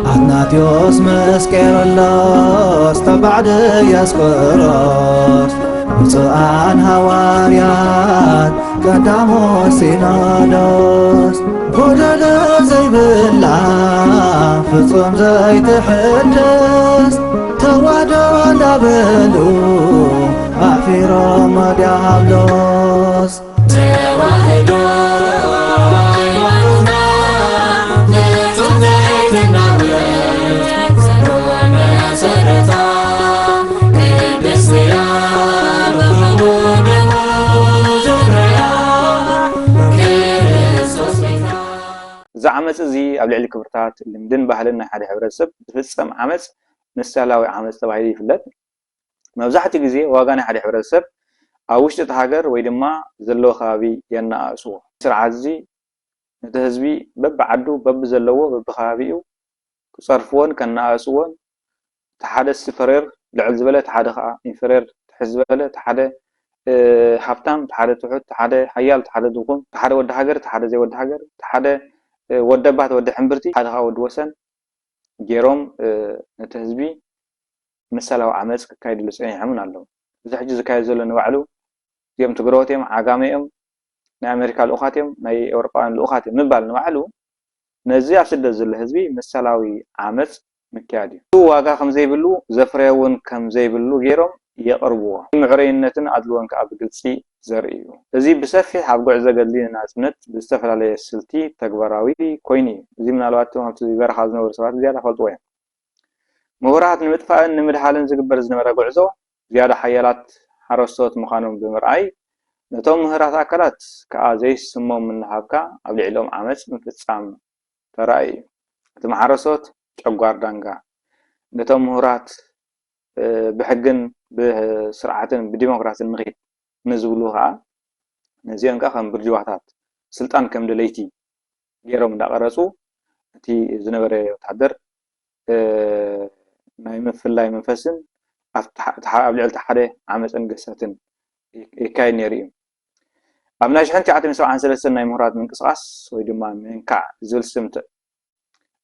ኣትናቴዎስ ምስ ቄርሎስ ተባዕ ድያስቆሮስ፣ ብፁዓን ሃዋርያት ቀዳሞት ሲኖዶስ፣ ጎደሎ ዘይብላ ፍጹም ዘይትሕደስ ተዋህዶ እንዳበሉ ኣሕፊሮም ዲያብሎስ። ተዋህዶ ሃይማኖትና ንጹህ ትሕትና መሰረታ ቅድስት እያ ብኽቡር ደሙ ዙርያ ክርስቶስ ቤታ። እዚ ዓመፅ እዚ ኣብ ልዕሊ ክብርታት፣ ልምድን ባህልን ናይ ሓደ ሕብረተሰብ ዝፍጸም ዓመፅ ምሳላዊ ዓመፅ ተባሂሉ ይፍለጥ። መብዛሕትኡ ግዜ ዋጋ ናይ ሓደ ሕብረተሰብ ኣብ ውሽጢ እቲ ሃገር ወይ ድማ ዘለዎ ከባቢ የነኣእስዎ። ስርዓት እዚ ነቲ ህዝቢ በብዓዱ፣ በብዘለዎ፣ በብከባቢኡ ክጸርፍዎን ከነኣእስዎን፣ እቲ ሓደ ስፐሬር ልዕል ዝበለ፣ እቲ ሓደ ከዓ ኢንፈሬር ትሕት ዝበለ፣ እቲ ሓደ ሃብታም፣ እቲ ሓደ ትሑት፣ እቲ ሓደ ሓያል፣ እቲ ሓደ ድኹም፣ እቲ ሓደ ወዲ ሃገር፣ እቲ ሓደ ዘይወዲ ሃገር፣ እቲ ሓደ ወደባት ወዲ ሕምብርቲ፣ ሓደ ከዓ ወዲ ወሰን ገይሮም ነቲ ህዝቢ ምሳላዊ ዓመፅ ክካይድሉ ፀኒሖምን ኣለዉ። እዚ ሕጂ ዝካየድ ዘሎ ንባዕሉ እዚኦም ትግረዎት እዮም፣ ዓጋመ እዮም፣ ናይ ኣሜሪካ ልኡኻት እዮም፣ ናይ ኤውሮጳውያን ልኡኻት እዮም ምባል ንባዕሉ ነዚ ኣብ ስደት ዘሎ ህዝቢ ምሳላዊ ዓመፅ ምክያድ እዩ። ዋጋ ከም ዘይብሉ ዘፍረዮ እውን ከም ዘይብሉ ገይሮም የቕርብዎ። ምዕረይነትን ኣድልዎን ከዓ ብግልፂ ዘርኢ እዩ። እዚ ብሰፊሕ ኣብ ጉዕዞ ገድሊ ንናፅነት ብዝተፈላለየ ስልቲ ተግባራዊ ኮይኑ እዩ። እዚ ምናልባት እቶም ኣብቲ በረኻ ዝነበሩ ሰባት ዝያዳ ፈልጥዎ እዮም። ምሁራት ንምጥፋእን ንምድሃልን ዝግበር ዝነበረ ጉዕዞ ዝያዳ ሓያላት ሓረስቶት ምዃኖም ብምርኣይ ነቶም ምሁራት ኣካላት ከዓ ዘይስሞም እናሃብካ ኣብ ልዕሊኦም ዓመፅ ምፍፃም ተራእዩ እዩ። እቲ ሓረስቶት ጨጓር ዳንጋ ነቶም ምሁራት ብሕግን ብስርዓትን ብዲሞክራስን ንኺድ ንዝብሉ ከዓ ነዚኦም ከዓ ከም ብርጅዋታት ስልጣን ከም ደለይቲ ገይሮም እንዳቐረፁ እቲ ዝነበረ ወታደር ናይ ምፍላይ መንፈስን ኣብ ልዕሊ ሓደ ዓመፅን ገሳትን የካየድ ነይሩ እዩ። ኣብ ናይ ሽሕን ትሽዓተ ሚእትን ሰብዓን ሰለስተን ናይ ምሁራት ምንቅስቃስ ወይ ድማ መንካዕ ዝብል ስም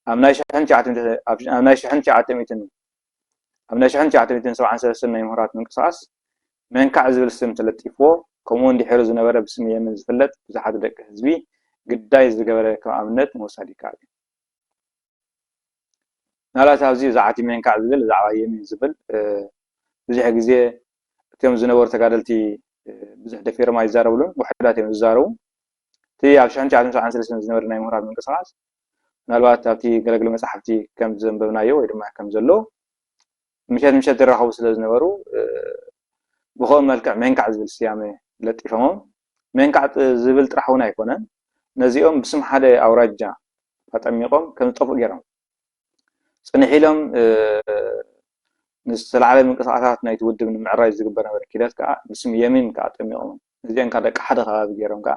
ኣብ ናይ ሽሕን ትሽዓተ ሚእትን ኣብ ናይ ሽሕን ትሽዓተ ሚእትን ሰብዓን ሰለስተን ናይ ምሁራት ምንቅስቃስ መንካዕ ዝብል ስም ተለጢፍዎ፣ ከምኡ እውን ድሒሩ ዝነበረ ብስም የምን ዝፍለጥ ብዙሓት ደቂ ህዝቢ ግዳይ ዝገበረ ከም ኣብነት ምውሳድ ይከኣል እዩ። ምናልባት ኣብዚ ብዛዕባ እቲ መንካዕ ዝብል ብዛዕባ የሚን ዝብል ብዙሕ ግዜ እቶም ዝነበሩ ተጋደልቲ ብዙሕ ደፊሮም ኣይዛረብሉን፣ ውሕዳት እዮም ዝዛረቡ። እቲ ኣብ ሽሕን ትሽዓተ ሚእትን ሰብዓን ሰለስተን ዝነበረ ናይ ምሁራት ምንቅስቃስ ምናልባት ኣብቲ ገለግለ መፅሓፍቲ ከም ዘንበብናዮ ወይ ድማ ከም ዘሎ ምሸት ምሸት ይራኸቡ ስለ ዝነበሩ ብኸም መልክዕ መንካዕ ዝብል ስያመ ለጢፎሞም። መንካዕ ዝብል ጥራሕ እውን ኣይኮነን፣ ነዚኦም ብስም ሓደ ኣውራጃ ኣጠሚቖም ከም ዝጠፍኡ ገይሮም። ፅንሕ ኢሎም ንዝተላዕለ ምንቅስቃሳት ናይቲ ውድብ ንምዕራይ ዝግበር ነበረ ኪደት ከዓ ብስም የሚን ከዓ ኣጠሚቖም። ነዚኦም ከዓ ደቂ ሓደ ከባቢ ገይሮም ከዓ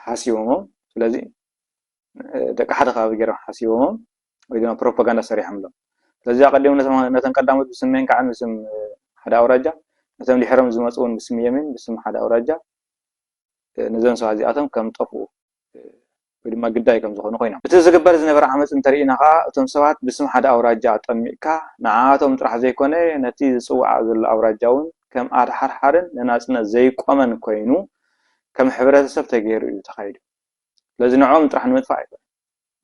ሓሲቦሞም። ስለዚ ደቂ ሓደ ከባቢ ገይሮም ሓሲቦሞም ወይ ድማ ፕሮፓጋንዳ ሰሪሖምሎም። ስለዚ ኣቀዲሙ ነተን ቀዳሞት ብስም መንካዕን ብስም ሓደ ኣውራጃ፣ ነቶም ድሕሮም ዝመፁ እውን ብስም የሚን ብስም ሓደ ኣውራጃ ነዞም ሰባት እዚኣቶም ከም ጠፍኡ ወይ ድማ ግዳይ ከም ዝኾኑ ኮይኖም። እቲ ዝግበር ዝነበረ ዓመፅ እንተርኢና ከዓ እቶም ሰባት ብስም ሓደ ኣውራጃ ኣጠሚቕካ ንዓቶም ጥራሕ ዘይኮነ ነቲ ዝፅዋዓ ዘሎ ኣውራጃ እውን ከም ኣድሓርሓርን ንናፅነት ዘይቆመን ኮይኑ ከም ሕብረተሰብ ተገይሩ እዩ ተኻይዱ። ስለዚ ንዕኦም ጥራሕ ንምጥፋእ ኣይኮነን፣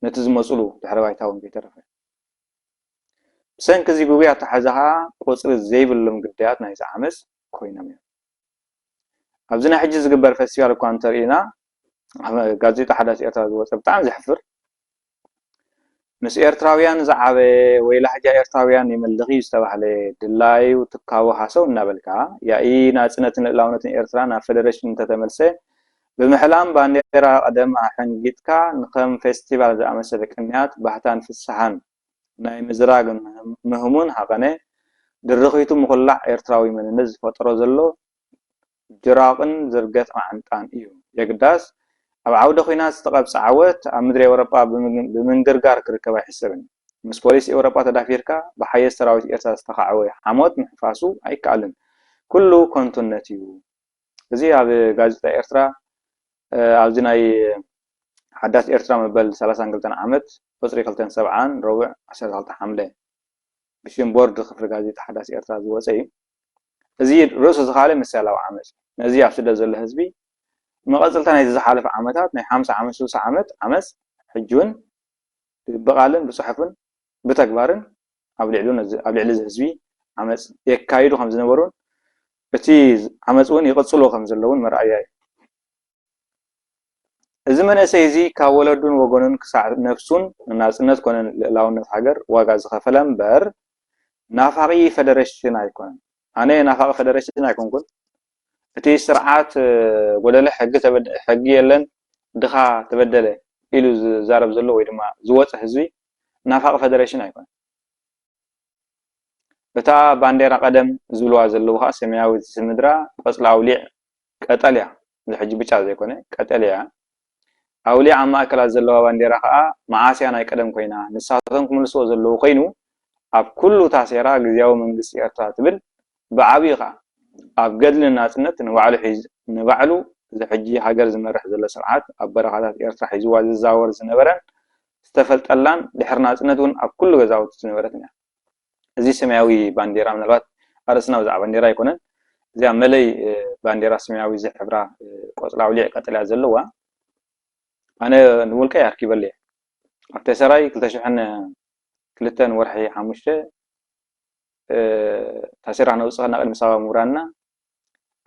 ነቲ ዝመፁሉ ድሕረ ባይታ እውን ከይተረፈ። ብሰንኪ እዚ ግጉይ ኣተሓሕዛ ከዓ ቁፅሪ ዘይብሎም ግዳያት ናይዚ ዓመፅ ኮይኖም እዮም። ኣብዚ ናይ ሕጂ ዝግበር ፌስቲቫል እኳ እንተርኢና ጋዜጣ ሓዳስ ኤርትራ ዝወፀ ብጣዕሚ ዘሕፍር ምስ ኤርትራውያን ዝዓበየ ወይ ላሕጃ ኤርትራውያን ይመልኽ እዩ ዝተባህለ ድላዩ ትካቦ ሃሰው እናበልካ ያኢ ናፅነትን ልእላውነትን ኤርትራ ናብ ፌደሬሽን እንተተመልሰ ብምሕላም ባንዴራ ቀደም ኣሐንጊጥካ ንከም ፌስቲቫል ዝኣመሰለ ቅንያት ባህታን ፍስሓን ናይ ምዝራግ ምህሙን ሃቐነ ድርኺቱ ምኹላዕ ኤርትራዊ መንነት ዝፈጠሮ ዘሎ ጅራቕን ዝርገት ማዓንጣን እዩ። የግዳስ ኣብ ዓውደ ኹናት ዝተቐብጸ ዓወት ኣብ ምድሪ ኤውሮጳ ብምንግርጋር ክርከብ ኣይሕሰብን። ምስ ፖሊስ ኤውሮጳ ተዳፊርካ ብሓየት ሰራዊት ኤርትራ ዝተኻዕወ ሓሞት ምሕፋሱ ኣይከኣልን። ኩሉ ከንቱነት እዩ። እዚ ኣብ ጋዜጣ ኤርትራ ኣብዚ ናይ ሓዳስ ኤርትራ መበል ሰላሳን ክልተን ዓመት ቁጽሪ ክልተን ሰብዓን ረቡዕ ዓሰርተ ክልተ ሓምለ ብሽም ቦርድ ክፍሊ ጋዜጣ ሓዳስ ኤርትራ ዝወጸ እዩ። እዚ ርእሱ ዝኻለ ምሳሌያዊ ዓመጽ እዩ። ነዚ ኣብ ስደት ዘሎ ህዝቢ መቐጸልታ ናይቲ ዝሓለፈ ዓመታት ናይ ሓምሳ ዓመት፣ ስልሳ ዓመት ዓመጽ ሕጂ እውን ብቓልን ብጽሑፍን ብተግባርን ኣብ ልዕሉ ነዚ-፣ ኣብ ልዕሊ እዚ ህዝቢ ዓመጽ የካይዱ ከም ዝነበሩን እቲ ዓመጽ እውን ይቕጽሎ ከም ዘለውን መርኣያ እዩ። እዚ መንእሰይ እዚ ካብ ወለዱን ወገኑን ክሳዕ ነፍሱን ንናጽነት ኮነ ልእላውነት ሃገር ዋጋ ዝኸፈለ እምበር ናፋቒ ፈደረሽን ኣይኮነን። ኣነ ናፋቒ ፈደረሽን ኣይኮንኩን። እቲ ስርዓት፣ እ፣ ጎደለ ሕጊ ተበደ-፣ ሕጊ የለን፣ ድኻ ተበደለ ኢሉ ዝዛረብ ዘሎ ወይ ድማ ዝወጸ ህዝቢ ናፋቒ ፈደረሽን ኣይኮነን። እታ ባንዴራ ቀደም ዝብልዋ ዘለዉ ኸኣ ሰማያዊት ዝስምድራ ቆጽሊ ኣውሊዕ ቀጠልያ፣ እዚ ሕጂ ብጫ ዘይኮነ ቀጠልያ፣ ኣውሊዕ ኣብ ማእከላ ዘለዋ ባንዴራ ኸኣ መዓስ እያ ናይ ቀደም ኮይና፣ ንሳቶም ክምልስዎ ዘለዉ ኮይኑ፣ ኣብ ኩሉ ታሴራ ግዝያዊ መንግስቲ ኤርትራ ትብል፣ ብዓቢኡ ኸኣ ኣብ ገድሊ ናጽነት ንባዕሉ ሒዝ-፣ ንባዕሉ እዚ ሕጂ ሃገር ዝመርሕ ዘሎ ስርዓት ኣብ በረኻታት ኤርትራ ሒዝዋ ዝዛወር ዝነበረን ዝተፈልጠላን ድሕሪ ናጽነት እውን ኣብ ኩሉ ገዛውቲ ዝነበረትን እያ። እዚ ሰማያዊ ባንዴራ ምናልባት ኣርእስትና ብዛዕባ ባንዴራ ኣይኮነን። እዚኣ መለይ፣ እ፣ ባንዴራ ሰማያዊ ዝሕብራ፣ እ፣ ቆጽሊ ኣውሊዕ ቀጠልያ ዘለዋ ኣነ ንውልቀይ ኣርኪበለየ። ኣብ ተሰራይ ክልተ ሽሕን ክልተን ወርሒ ሓሙሽተ፣ እ፣ ታሴራ ነውጽእ ከለና ቅድሚ ሳዋ ምውራድና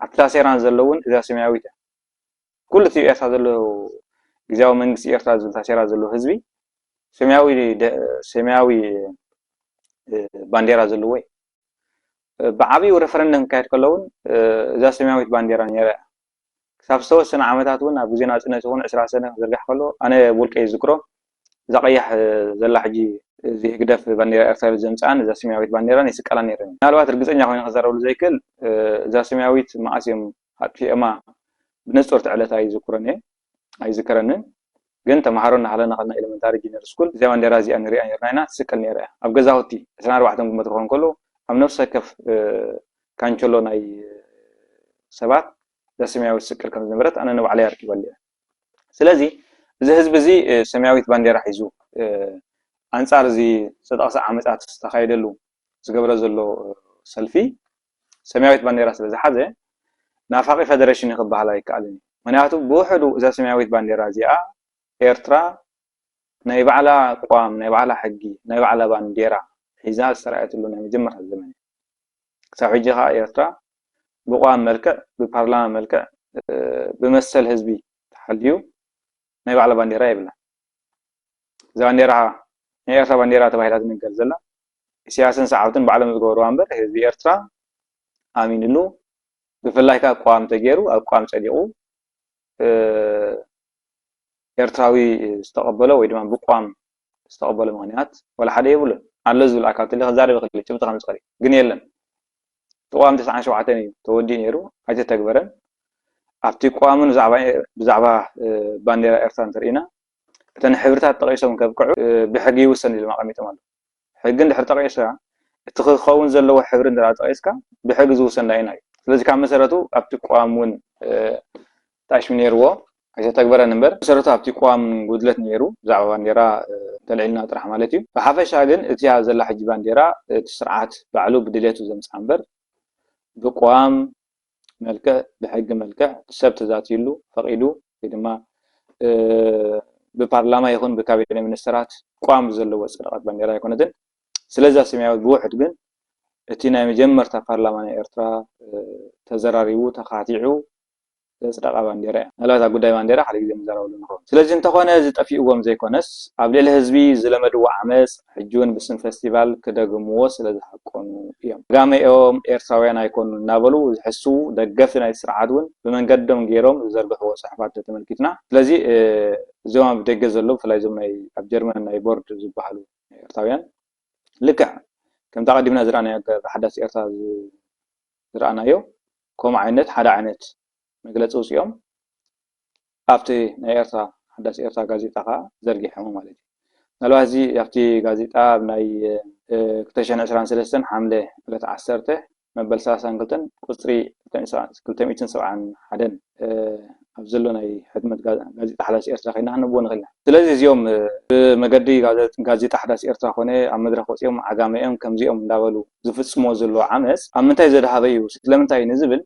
ኣብቲ ታሴራ ዘለውን እዛ ሰማያዊት እያ። ኩሉ እቲ ኤርትራ ዘሎ ግዝያዊ መንግስቲ ኤርትራ ዝብል ታሴራ ዘሎ ህዝቢ ሰማያዊ ደ-፣ ሰማያዊ፣ እ፣ ባንዴራ ዘለዎ እዩ። እ፣ ብዓቢኡ ረፈረንደም ክካየድ ከሎ እውን፣ እ፣ እዛ ሰማያዊት ባንዴራ ነይራ እያ። ክሳብ ዝተወሰነ ዓመታት እውን ኣብ ግዜ ናጽነት እውን ዕስራ ሰነ ክዝርጋሕ ከሎ ኣነ ብውልቀይ ዝዝክሮ እዛ ቀያሕ፣ እ፣ ዘላ ሕጂ እዚ ህግደፍ ባንዴራ ኤርትራ ኢሉ ዘምጽኣን እዛ ሰማያዊት ባንዴራን ይስቀላ ነይረን። ምናልባት ርግጸኛ ኮይኑ ክዛረበሉ ዘይክእል፣ እ፣ እዛ ሰማያዊት መዓስ እዮም ኣጥፊኦማ ብንጹር እቲ ዕለት ኣይዝክሮን እየ፣ ኣይዝከረንን። ግን ተምሃሮ እናሃለና ከለና ኤሌመንታሪ ጂነር ስኩል እዚኣ ባንዴራ እዚኣ ንሪኣ ነርና ኢና፣ ትስቀል ነይራ እያ። ኣብ ገዛውቲ ዕስራን ኣርባዕተን ጉንበት ክኸውን ከሎ ኣብ ነፍሲ ወከፍ፣ እ፣ ካንቸሎ ናይ ሰባት እዛ ሰማያዊት ትስቀል ከም ዝነበረት ኣነ ንባዕለይ ኣርኪበሉ እየ። ስለዚ እዚ ህዝቢ እዚ፣ እ፣ ሰማያዊት ባንዴራ ሒዙ፣ እ፣ ኣንጻር እዚ ዝተጠቕሰ ዓመጻት ዝተኻየደሉ ዝገብሮ ዘሎ ሰልፊ ሰማያዊት ባንዴራ ስለ ዝሓዘ ናፋቒ ፈደረሽን እዩ ክበሃል ኣይከኣልን እዩ። ምኽንያቱ ብውሕዱ እዛ ሰማያዊት ባንዴራ እዚኣ ኤርትራ ናይ ባዕላ ኣቋም፣ ናይ ባዕላ ሕጊ፣ ናይ ባዕላ ባንዴራ ሒዛ ዝተራእየትሉ ናይ መጀመርታ ዘመን እዩ። ክሳብ ሕጂ ከኣ ኤርትራ ብቋም መልክዕ፣ ብፓርላማ መልክዕ፣ እ፣ ብመሰል ህዝቢ ተሓልዩ ናይ ባዕላ ባንዴራ የብላን። እዛ ባንዴራ ናይ ኤርትራ ባንዴራ ተባሂላ ትንገር ዘላ ኢሳያስን ሰዓብቱን ባዕሎም ዝገበርዋ እምበር ህዝቢ ኤርትራ ኣሚንሉ፣ ብፍላይ ከኣ ቅዋም ተገይሩ ኣብ ቅዋም ጸዲቑ፣ እ፣ ኤርትራዊ ዝተቐበሎ ወይ ድማ ብቋም ዝተቐበሎ ምኽንያት ዋላ ሓደ የብሉን። ኣሎ ዝብል ኣካል ተለ ክዛረብ ይኽእል እዩ፣ ጭብጢ ከምጽእ ይኽእል እዩ። ግን የለን። እቲ ቅዋም ተስዓን ሸውዓተን እዩ ተወዲኡ ነይሩ፣ ኣይተተግበረን። ኣብቲ ቅዋምን ብዛዕባ፣ ብዛዕባ፣ እ፣ ባንዴራ ኤርትራ እንተርኢና፣ እተን ሕብርታት ጠቒሶም ከብቅዑ፣ እ፣ ብሕጊ ይውሰን ኢሎም ኣቐሚጦም ኣለዉ። ሕጊ እንድሕር ጠቒስካ፣ እቲ ክኸውን ዘለዎ ሕብሪ እንድሕር ጠቒስካ፣ ብሕጊ ዝውሰን ዳይና እዩ። ስለዚ ካብ መሰረቱ ኣብቲ ቅዋም እውን፣ እ፣ ተኣሽሙ ነይርዎ፣ ኣይተተግበረን እምበር፣ መሰረቱ ኣብቲ ቅዋም ጉድለት ነይሩ፣ ብዛዕባ ባንዴራ፣ እ፣ እንተልዒልና ጥራሕ ማለት እዩ። ብሓፈሻ ግን እቲኣ ዘላ ሕጂ ባንዴራ፣ እቲ ስርዓት ባዕሉ ብድሌቱ ዘምጽኣ እምበር፣ ብቅዋም መልክዕ፣ ብሕጊ መልክዕ ሰብ ተዛትዩሉ፣ ፈቒዱ፣ ወይ ድማ፣ እ፣ ብፓርላማ ይኹን ብካቢኔ ሚኒስተራት ቅዋም ዘለዎ ዝጸደቐት ባንዴራ ኣይኮነትን። ስለዛ ሰማያዊት ብውሕድ ግን እቲ ናይ መጀመርታ ፓርላማ ናይ ኤርትራ፣ እ፣ ተዘራሪቡ፣ ተኻቲዑ ዘጽደቓ ባንዴራ እያ። ምናልባት ኣብ ጉዳይ ባንዴራ ሓደ ግዜ ንዛረበሉ ንኸውን። ስለዚ እንተኾነ እዚ ጠፊእዎም ዘይኮነስ፣ ኣብ ልዕሊ ህዝቢ ዝለመድዎ ዓመጽ፣ ሕጂ እውን ብስም ፈስቲቫል ክደግምዎ ስለ ዝሃቀኑ እዮም። ጃጋመኦም ኤርትራውያን ኣይኮኑን እናበሉ ዝሕስዉ ደገፍቲ ናይቲ ስርዓት እውን ብመንገዶም ገይሮም ዝዘርግሕዎ ጽሑፋት ተተመልኪትና። ስለዚ፣ እ፣ እዞም ኣብ ደገ ዘለዉ፣ ብፍላይ እዞም ናይ፣ ኣብ ጀርመን ናይ ቦርድ ዝበሃሉ ኤርትራውያን፣ ልክዕ ከምቲ ኣቐዲምና ዝረኣናዮ፣ ብ-፣ ብሓዳስ ኤርትራ ዝ-፣ ዝረኣናዮ፣ ከምኡ ዓይነት ሓደ ዓይነት መግለጺ ኣውጺኦም ኣብቲ ናይ ኤርትራ ሓዳስ ኤርትራ ጋዜጣ ከኣ ዘርጊሖም ማለት እዩ። ምናልባት እዚ ኣብቲ ጋዜጣ ኣብ ናይ፣ እ፣ ክልተ ሽሕን ዕስራን ሰለስተን ሓምለ ዕለት ዓሰርተ መበል ሰላሳን ክልተን ቁጽሪ ክልተ ሚእትን ሰብዓን ሓደን፣ እ፣ ኣብ ዘሎ ናይ ሕትመት ጋዜጣ ሓዳስ ኤርትራ ከይና ክንብዎ ንኽእል ኢና። ስለዚ እዚኦም ብመገዲ ጋዜጣ ሓዳስ ኤርትራ ኮነ ኣብ መድረኽ ወፂኦም ዓጋመ እዮም ከምዚኦም እንዳበሉ ዝፍፅሞ ዘሎ ዓመፅ ኣብ ምንታይ ዘድሃበ እዩ ስለምንታይ ንዝብል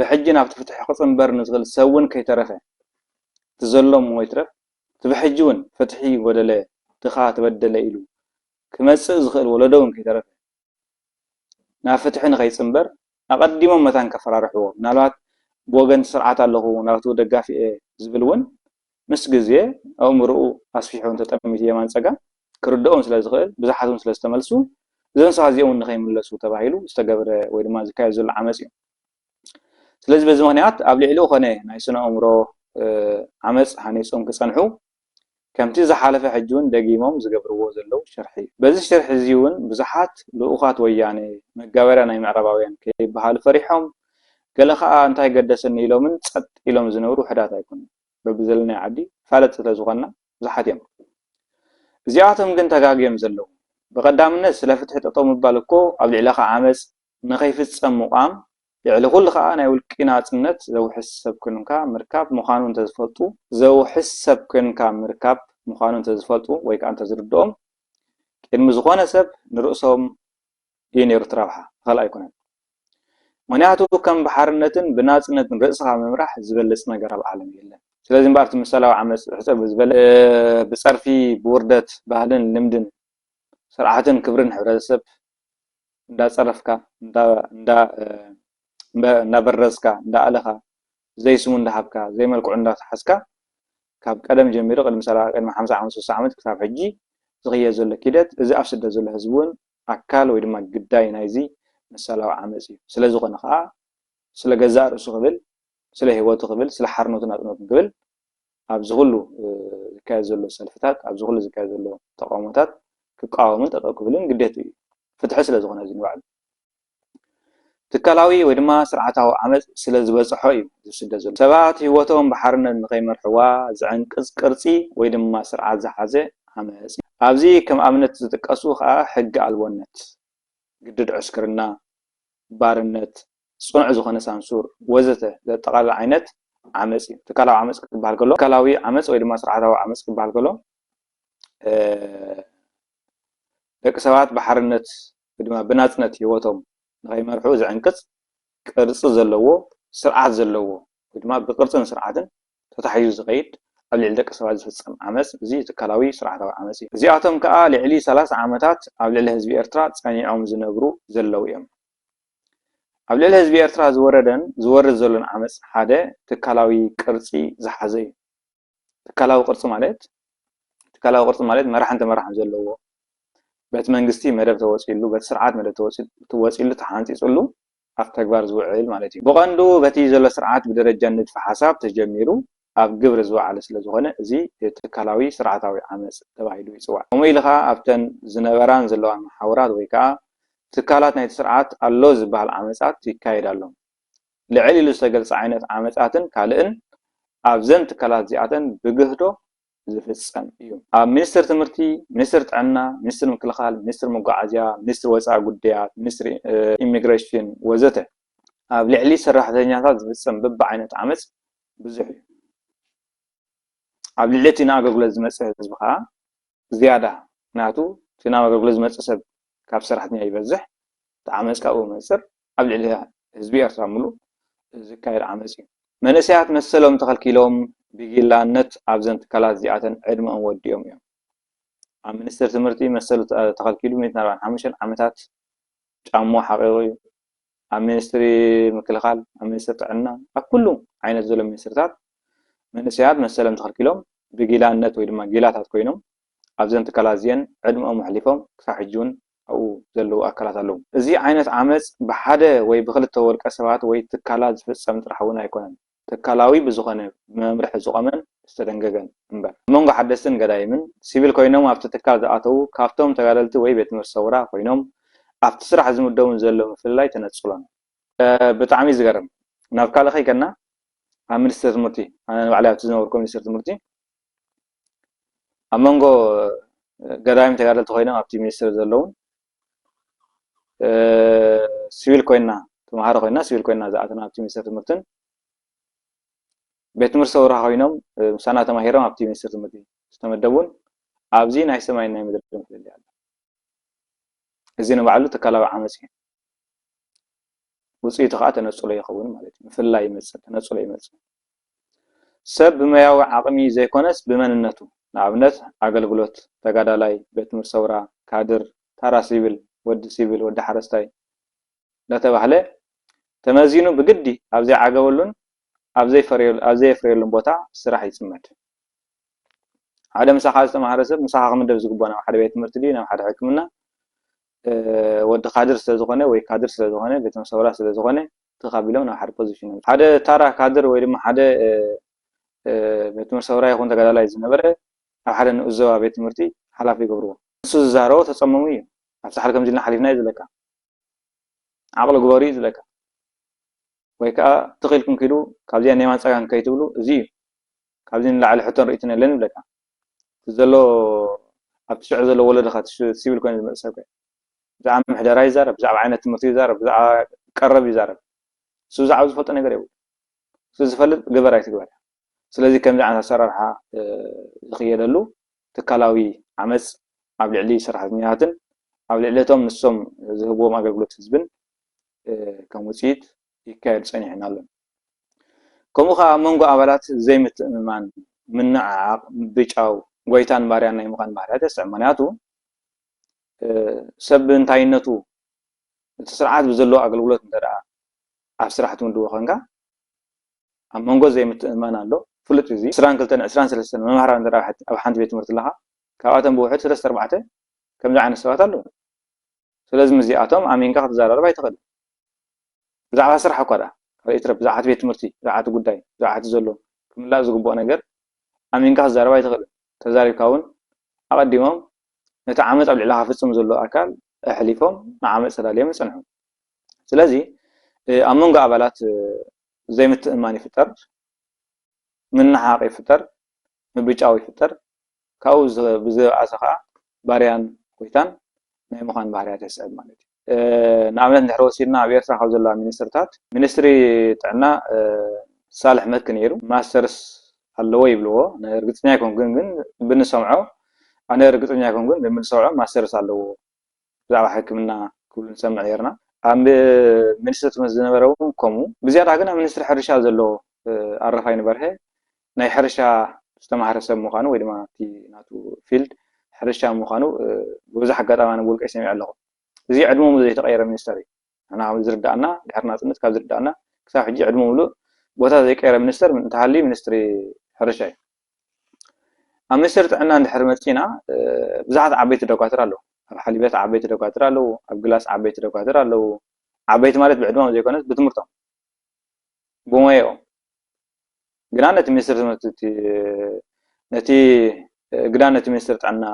ብሕጂ ናብቲ ፍትሒ ክፅንበር ንዝኽእል ሰብ እውን ከይተረፈ እቲ ዘሎ እሞ ይትረፍ እቲ ብሕጂ እውን ፍትሒ ጎደለ ድኻ ተበደለ ኢሉ ክመፅእ ዝኽእል ወለዶ እውን ከይተረፈ ናብ ፍትሒ ንኸይፅንበር ኣቐዲሞም መታን ከፈራርሕዎ ምናልባት ብወገን ስርዓት ኣለኹ ናብቲ ደጋፊ እየ ዝብል እውን ምስ ግዜ ኣእምርኡ ኣስፊሑ እንተጠሚቱ የማን ፀጋም ክርድኦም ስለ ዝኽእል ብዙሓት እውን ስለ ዝተመልሱ እዞም ሰባት እዚኦም እውን ንኸይምለሱ ተባሂሉ ዝተገብረ ወይ ድማ ዝካየድ ዘሎ ዓመፅ እዩ። ስለዚ በዚ ምኽንያት ኣብ ልዕሊኡ ኾነ ናይ ስነ ኣእምሮ ዓመፅ ሃኒፆም ክፀንሑ ከምቲ ዝሓለፈ ሕጂ እውን ደጊሞም ዝገብርዎ ዘለዉ ሽርሒ እዩ። በዚ ሽርሒ እዚ እውን ብዙሓት ልኡኻት ወያነ መጋበርያ ናይ ምዕራባውያን ከይበሃሉ ፈሪሖም ገለ ኸዓ እንታይ ገደሰኒ ኢሎምን ፀጥ ኢሎም ዝነብሩ ውሕዳት ኣይኮኑን። በብዘለናዮ ዓዲ ፋለጥ ስለ ዝኾንና ብዙሓት እዮም። እዚኣቶም ግን ተጋግዮም ዘለዉ። ብቐዳምነት ስለ ፍትሒ ጠጠው ምባል እኮ ኣብ ልዕለኻ ዓመፅ ንኸይፍፀም ምቋም ልዕሊ ኩሉ ከዓ ናይ ውልቂ ናፅነት ዘውሕስ ሰብ ኮንካ ምርካብ ምዃኑ እንተዝፈልጡ ዘውሕስ ሰብ ኮንካ ምርካብ ምዃኑ እንተዝፈልጡ ወይ ከዓ እንተዝርድኦም ቅድሚ ዝኾነ ሰብ ንርእሶም እዩ ነይሩ እቲ ረብሓ፣ ካልእ ኣይኮነን። ምኽንያቱ ከም ብሓርነትን ብናፅነትን ርእስኻ ምምራሕ ዝበልፅ ነገር ኣብ ዓለም የለን። ስለዚ እምበኣር እቲ ምሳላዊ ዓመፅ ሕፀ ብዝበለ ብፀርፊ ብውርደት ባህልን ልምድን ስርዓትን ክብርን ሕብረተሰብ እንዳፀረፍካ እንዳበረዝካ እንዳኣለኻ ዘይስሙ እንዳሃብካ ዘይመልክዑ እንዳተሓዝካ ካብ ቀደም ጀሚሩ ቅድሚ ሰላ ቅድሚ ሓምሳ ዓመት ስሳ ዓመት ክሳብ ሕጂ ዝኽየድ ዘሎ ኪደት እዚ ኣብ ስደት ዘሎ ህዝቢ እውን ኣካል ወይ ድማ ግዳይ ናይዚ መሰላዊ ዓመፅ እዩ። ስለ ዝኾነ ከዓ ስለ ገዛእ ርእሱ ክብል ስለ ህይወቱ ክብል ስለ ሓርነቱ ናፅነቱን ክብል ኣብዚ ኩሉ ዝካየድ ዘሎ ሰልፍታት ኣብዚ ኩሉ ዝካየድ ዘሎ ተቃውሞታት ክቃወምን ጠጠው ክብልን ግዴቱ እዩ። ፍትሒ ስለ ዝኾነ እዚ ንባዕሉ ትካላዊ ወይ ድማ ስርዓታዊ ዓመፅ ስለ ዝበፅሖ እዩ ዝስደት ዘሎ። ሰባት ህይወቶም ብሓርነት ንኸይመርሕዋ ዝዕንቅፅ ቅርፂ ወይ ድማ ስርዓት ዝሓዘ ዓመፅ እዩ። ኣብዚ ከም ኣብነት ዝጥቀሱ ከዓ ሕጊ ኣልቦነት፣ ግድድ ዕስክርና፣ ባርነት፣ ፅኑዕ ዝኾነ ሳንሱር ወዘተ ዘጠቓልል ዓይነት ዓመፅ እዩ። ትካላዊ ዓመፅ ክበሃል ከሎ ትካላዊ ዓመፅ ወይ ድማ ስርዓታዊ ዓመፅ ክበሃል ከሎ ደቂ ሰባት ብሓርነት ወይ ድማ ብናፅነት ህይወቶም ንኸይመርሑ ዝዕንቅፅ ቅርፂ ዘለዎ ስርዓት ዘለዎ ወይ ድማ ብቅርፅን ስርዓትን ተታሒዙ ዝኸይድ ኣብ ልዕሊ ደቂ ሰባት ዝፍፀም ዓመፅ እዚ ትካላዊ ስርዓታዊ ዓመፅ እዩ። እዚኣቶም ከዓ ልዕሊ ሰላሳ ዓመታት ኣብ ልዕሊ ህዝቢ ኤርትራ ፀኒዖም ዝነብሩ ዘለዉ እዮም። ኣብ ልዕሊ ህዝቢ ኤርትራ ዝወረደን ዝወርድ ዘሎን ዓመፅ ሓደ ትካላዊ ቅርፂ ዝሓዘ እዩ። ትካላዊ ቅርፂ ማለት ትካላዊ ቅርፂ ማለት መራሕን ተመራሕን ዘለዎ በቲ መንግስቲ መደብ ተወፂሉ በቲ ስርዓት መደብ ተወፂሉ ተሓንፂፅሉ ኣብ ተግባር ዝውዕል ማለት እዩ። ብቐንዱ በቲ ዘሎ ስርዓት ብደረጃ ንድፊ ሓሳብ ተጀሚሩ ኣብ ግብሪ ዝወዓለ ስለ ዝኾነ እዚ ትካላዊ ስርዓታዊ ዓመፅ ተባሂሉ ይፅዋዕ። ከምኡ ኢሉ ከዓ ኣብተን ዝነበራን ዘለዋን መሓውራት ወይ ከዓ ትካላት ናይቲ ስርዓት ኣሎ ዝበሃል ዓመፃት ይካየድ ኣሎ። ልዕል ኢሉ ዝተገልፀ ዓይነት ዓመፃትን ካልእን ኣብዘን ትካላት እዚኣተን ብግህዶ ዝፍፀም እዩ። ኣብ ሚኒስትር ትምህርቲ፣ ሚኒስትር ጥዕና፣ ሚኒስትር ምክልኻል፣ ሚኒስትር መጓዓዝያ፣ ሚኒስትር ወፃኢ ጉዳያት፣ ሚኒስትር ኢሚግሬሽን ወዘተ ኣብ ልዕሊ ሰራሕተኛታት ዝፍፀም በብዓይነቱ ዓመፅ ብዙሕ እዩ። ኣብ ልዕሊ እቲ ንኣገልግሎት ዝመፅእ ህዝቢ ከዓ ዝያዳ ምክንያቱ እቲ ናብ ኣገልግሎት ዝመፅእ ሰብ ካብ ሰራሕተኛ ይበዝሕ እቲ ዓመፅ ካብኡ መፅር ኣብ ልዕሊ ህዝቢ ኤርትራ ምሉእ ዝካየድ ዓመፅ እዩ። መንእሰያት መሰሎም ተኸልኪሎም ብጊላነት ኣብዘን ትካላት እዚኣተን ዕድመኦም ወዲኦም እዮም። ኣብ ሚኒስቴር ትምህርቲ መሰሉ ተኸልኪሉ ሚእትን ኣርባዓን ሓሙሽተን ዓመታት ጫሞ ሓቒቑ እዩ። ኣብ ሚኒስትሪ ምክልኻል፣ ኣብ ሚኒስትሪ ጥዕና፣ ኣብ ኩሉ ዓይነት ዘሎ ሚኒስትርታት መንእሰያት መሰሎም ተኸልኪሎም ብጊላነት ወይ ድማ ጊላታት ኮይኖም ኣብዘን ትካላት እዚአን ዕድመኦም ኣሕሊፎም ክሳብ ሕጂ እውን ኣብኡ ዘለዉ ኣካላት ኣለዉ። እዚ ዓይነት ዓመፅ ብሓደ ወይ ብክልተ ወልቀ ሰባት ወይ ትካላት ዝፍፀም ጥራሕ እውን ኣይኮነን። ትካላዊ ብዝኾነ ብመምርሒ ዝቖመን ዝተደንገገን እምበር። ኣብ መንጎ ሓደስትን ገዳይምን ሲቪል ኮይኖም ኣብቲ ትካል ዝኣተዉ ካብቶም ተጋደልቲ ወይ ቤት ትምህርቲ ሰውራ ኮይኖም ኣብቲ ስራሕ ዝምደቡን ዘሎ ምፍልላይ ተነፅሎን። ብጣዕሚ ዝገርም ናብ ካልእ ከይከድና ኣብ ሚኒስትር ትምህርቲ ኣነ ንባዕለይ ኣብቲ ዝነበርኩ ሚኒስትር ትምህርቲ ኣብ መንጎ ገዳይም ተጋደልቲ ኮይኖም ኣብቲ ሚኒስትር ዘለውን ሲቪል ኮይና ተምሃሮ ኮይና ሲቪል ኮይና ዝኣተና ኣብቲ ሚኒስትር ትምህርትን ቤት ትምህርቲ ሰውራ ኮይኖም ምሳና ተማሂሮም ኣብቲ ሚኒስትሪ ትምህርቲ ዝተመደቡን ኣብዚ ናይ ሰማይን ናይ ምድርን ፍልልይ ኣሎ። እዚ ንባዕሉ ትካላዊ ዓመፅ እዩ። ውፅኢቱ ከዓ ተነፅሎ ይኸውን ማለት እዩ። ምፍላይ ይመፅእ፣ ተነፅሎ ይመፅእ። ሰብ ብሞያዊ ዓቕሚ ዘይኮነስ ብመንነቱ፣ ንኣብነት ኣገልግሎት፣ ተጋዳላይ፣ ቤት ትምህርቲ ሰውራ፣ ካድር፣ ታራ ሲቪል፣ ወዲ ሲቪል፣ ወዲ ሓረስታይ እናተባህለ ተመዚኑ ብግዲ ኣብ ዘይዓገበሉን ኣብ ዘይፈርየሉን ቦታ ስራሕ ይፅመድ። ሓደ ምሳኻ ዝተማሃረ ሰብ ምሳኻ ክምደብ ዝግብኦ ናብ ሓደ ቤት ትምህርቲ ድዩ ናብ ሓደ ሕክምና ወዲ ካድር ስለዝኾነ ወይ ካድር ስለዝኾነ ቤት ትምህርቲ ሰውራ ስለዝኾነ ትኻቢሎም ናብ ሓደ ፖዚሽን ሓደ ታራ ካድር ወይ ድማ ሓደ ቤት ትምህርቲ ሰውራ ይኹን ተጋዳላይ ዝነበረ ኣብ ሓደ ንኡስ ዞባ ቤት ትምህርቲ ሓላፊ ይገብርዎ። ንሱ ዝዛረቦ ተፀመሙ እዩ። ኣብ ሳሕል ከምዚ ኢልና ሓሊፍና እዩ ዝለካ። ዓቕሊ ግበሩ እዩ ዝለካ። ወይ ከዓ ትኽኢልኩም ኪዱ ካብዚኣ የማን ፀጋም ከይትብሉ እዚ እዩ። ካብዚ ንላዕሊ ሕቶን ርእይቶን የለን ይብለካ። እቲ ዘሎ ኣብቲ ሽዑ ዘሎ ወለዶ ከ እቲ ሽ- ሲቪል ኮይኑ ዝመፅእ ሰብ ከ ብዛዕባ ምሕደራ ይዛረብ፣ ብዛዕባ ዓይነት ትምህርቲ ይዛረብ፣ ብዛዕባ ቀረብ ይዛረብ። እሱ ብዛዕባ ዝፈልጦ ነገር የብሉ። እሱ ዝፈልጥ ግበር ኣይትግበር። ስለዚ ከምዚ ዓይነት ኣሰራርሓ ዝኽየደሉ ትካላዊ ዓመፅ ኣብ ልዕሊ ሰራሕተኛታትን ኣብ ልዕሊ እቶም ንሶም ዝህብዎም ኣገልግሎት ህዝብን ከም ውፅኢት ይካየድ ፀኒሕን ኣሎን። ከምኡ ከዓ ኣብ መንጎ ኣባላት ዘይምትእምማን፣ ምንዕዓቕ፣ ምብጫው፣ ጎይታን ባርያን ናይ ምዃን ባህርያት የስዕብ። ምኽንያቱ ሰብ ብእንታይነቱ እቲ ስርዓት ብዘለዎ ኣገልግሎት እንተ ደኣ ኣብ ስራሕ ትምድቦ ኮንካ ኣብ መንጎ ዘይምትእምማን ኣሎ። ፍሉጥ እዚ ዕስራን ክልተን ዕስራን ሰለስተን መምሃራን እንተ ደኣ ኣብ ሓንቲ ቤት ትምህርቲ ኣለኻ ካብኣቶም ብውሕድ ሰለስተ ኣርባዕተ ከምዚ ዓይነት ሰባት ኣለዉ። ስለዚ ምስዚኣቶም ኣሚንካ ክትዘራረብ ኣይትኽእልን። ብዛዕባ ስራሕ እኳ ደኣ ካልእ ይትረፍ፣ ብዛዕባ እቲ ቤት ትምህርቲ፣ ብዛዕባ እቲ ጉዳይ፣ ብዛዕባ እቲ ዘሎ ክምላእ ዝግብኦ ነገር ኣሚንካ ክትዛረብ ኣይትኽእልን። ተዛሪብካ እውን ኣቐዲሞም ነቲ ዓመፅ ኣብ ልዕሊኻ ክፍፅም ዘሎ ኣካል ኣሕሊፎም ንዓመፅ ተዳልዮም ይፀንሑ። ስለዚ ኣብ መንጎ ኣባላት ዘይምትእምማን ይፍጠር፣ ምንሕሓቕ ይፍጠር፣ ምብጫው ይፍጠር። ካብኡ ብዝበኣሰ ከዓ ባርያን ጎይታን ናይ ምዃን ባህርያት የስዕብ ማለት እዩ። ንኣብነት እንድሕር ወሲድና ኣብ ኤርትራ ካብ ዘለዋ ሚኒስትርታት ሚኒስትሪ ጥዕና ሳልሕ መክ ነይሩ። ማስተርስ ኣለዎ ይብልዎ። ርግፀኛ ኣይኮንኩን ግን ብንሰምዖ ኣነ ርግፀኛ ኣይኮንኩን ግን ብንሰምዖ ማስተርስ ኣለዎ ብዛዕባ ሕክምና ክብሉ ንሰምዕ ነርና። ኣብ ሚኒስትሪ ትምህርቲ ዝነበረ እውን ከምኡ። ብዝያዳ ግን ኣብ ሚኒስትሪ ሕርሻ ዘሎ ኣረፋይነ በርሀ ናይ ሕርሻ ዝተማህረ ሰብ ምዃኑ ወይ ድማ እቲ ናቱ ፊልድ ሕርሻ ምዃኑ ብብዙሕ ኣጋጣሚ ኣነ ብውልቀይ ሰሚዐ ኣለኹ። እዚ ዕድመ ሙሉእ ዘይተቐየረ ሚኒስተር እዩ። ንሕና ከም ዝርዳእና ድሕሪ ናፅነት ካብ ዝርዳእና ክሳብ ሕጂ ዕድመ ሙሉእ ቦታ ዘይቀየረ ሚኒስተር እንተሃልዩ ሚኒስትሪ ሕርሻ እዩ። ኣብ ሚኒስትሪ ጥዕና እንድሕር መፂና ብዙሓት ዓበይቲ ደኳትር ኣለዉ። ኣብ ሓሊበት ዓበይቲ ደኳትር ኣለዉ፣ ኣብ ግላስ ዓበይቲ ደኳትር ኣለዉ። ዓበይቲ ማለት ብዕድመም ዘይኮነስ ብትምህርቶም ብሞያኦም ግና ነቲ ሚኒስትሪ ትምህርቲ ነቲ ግና ነቲ ሚኒስትሪ ጥዕና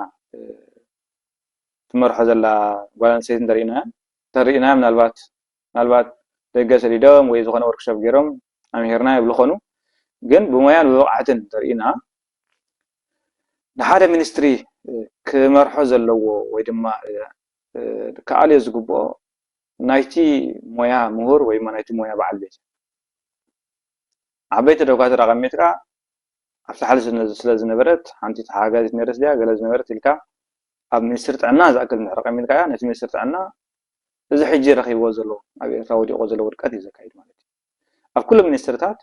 ትመርሖ ዘላ ጓል ኣንስተይቲ እንተሪእና እንተሪእና ምናልባት ምናልባት ደገ ሰዲዶም ወይ ዝኾነ ወርክሾፕ ገይሮም ኣምሂርና ይብሉ ኾኑ ግን ብሞያን ብብቕዓትን እንተሪእና ንሓደ ሚኒስትሪ ክመርሖ ዘለዎ ወይ ድማ ክኣልዮ ዝግብኦ ናይቲ ሞያ ምሁር ወይ ድማ ናይቲ ሞያ በዓል ቤት ዓበይቲ ደኳትር ኣቐሚጥካ ኣብ ሳሕል ስለ ዝነበረት ሓንቲ ተሓጋዚት ነርስ ድያ ገለ ዝነበረት ኢልካ ኣብ ሚኒስትሪ ጥዕና ዝኣክል እንድሕር ኣቐሚጥካያ ነቲ ሚኒስትሪ ጥዕና እዚ ሕጂ ረኺብዎ ዘሎ ኣብ ኤርትራ ወዲቕዎ ዘሎ ውድቀት እዩ ዘካይድ ማለት እዩ። ኣብ ኩሉ ሚኒስትርታት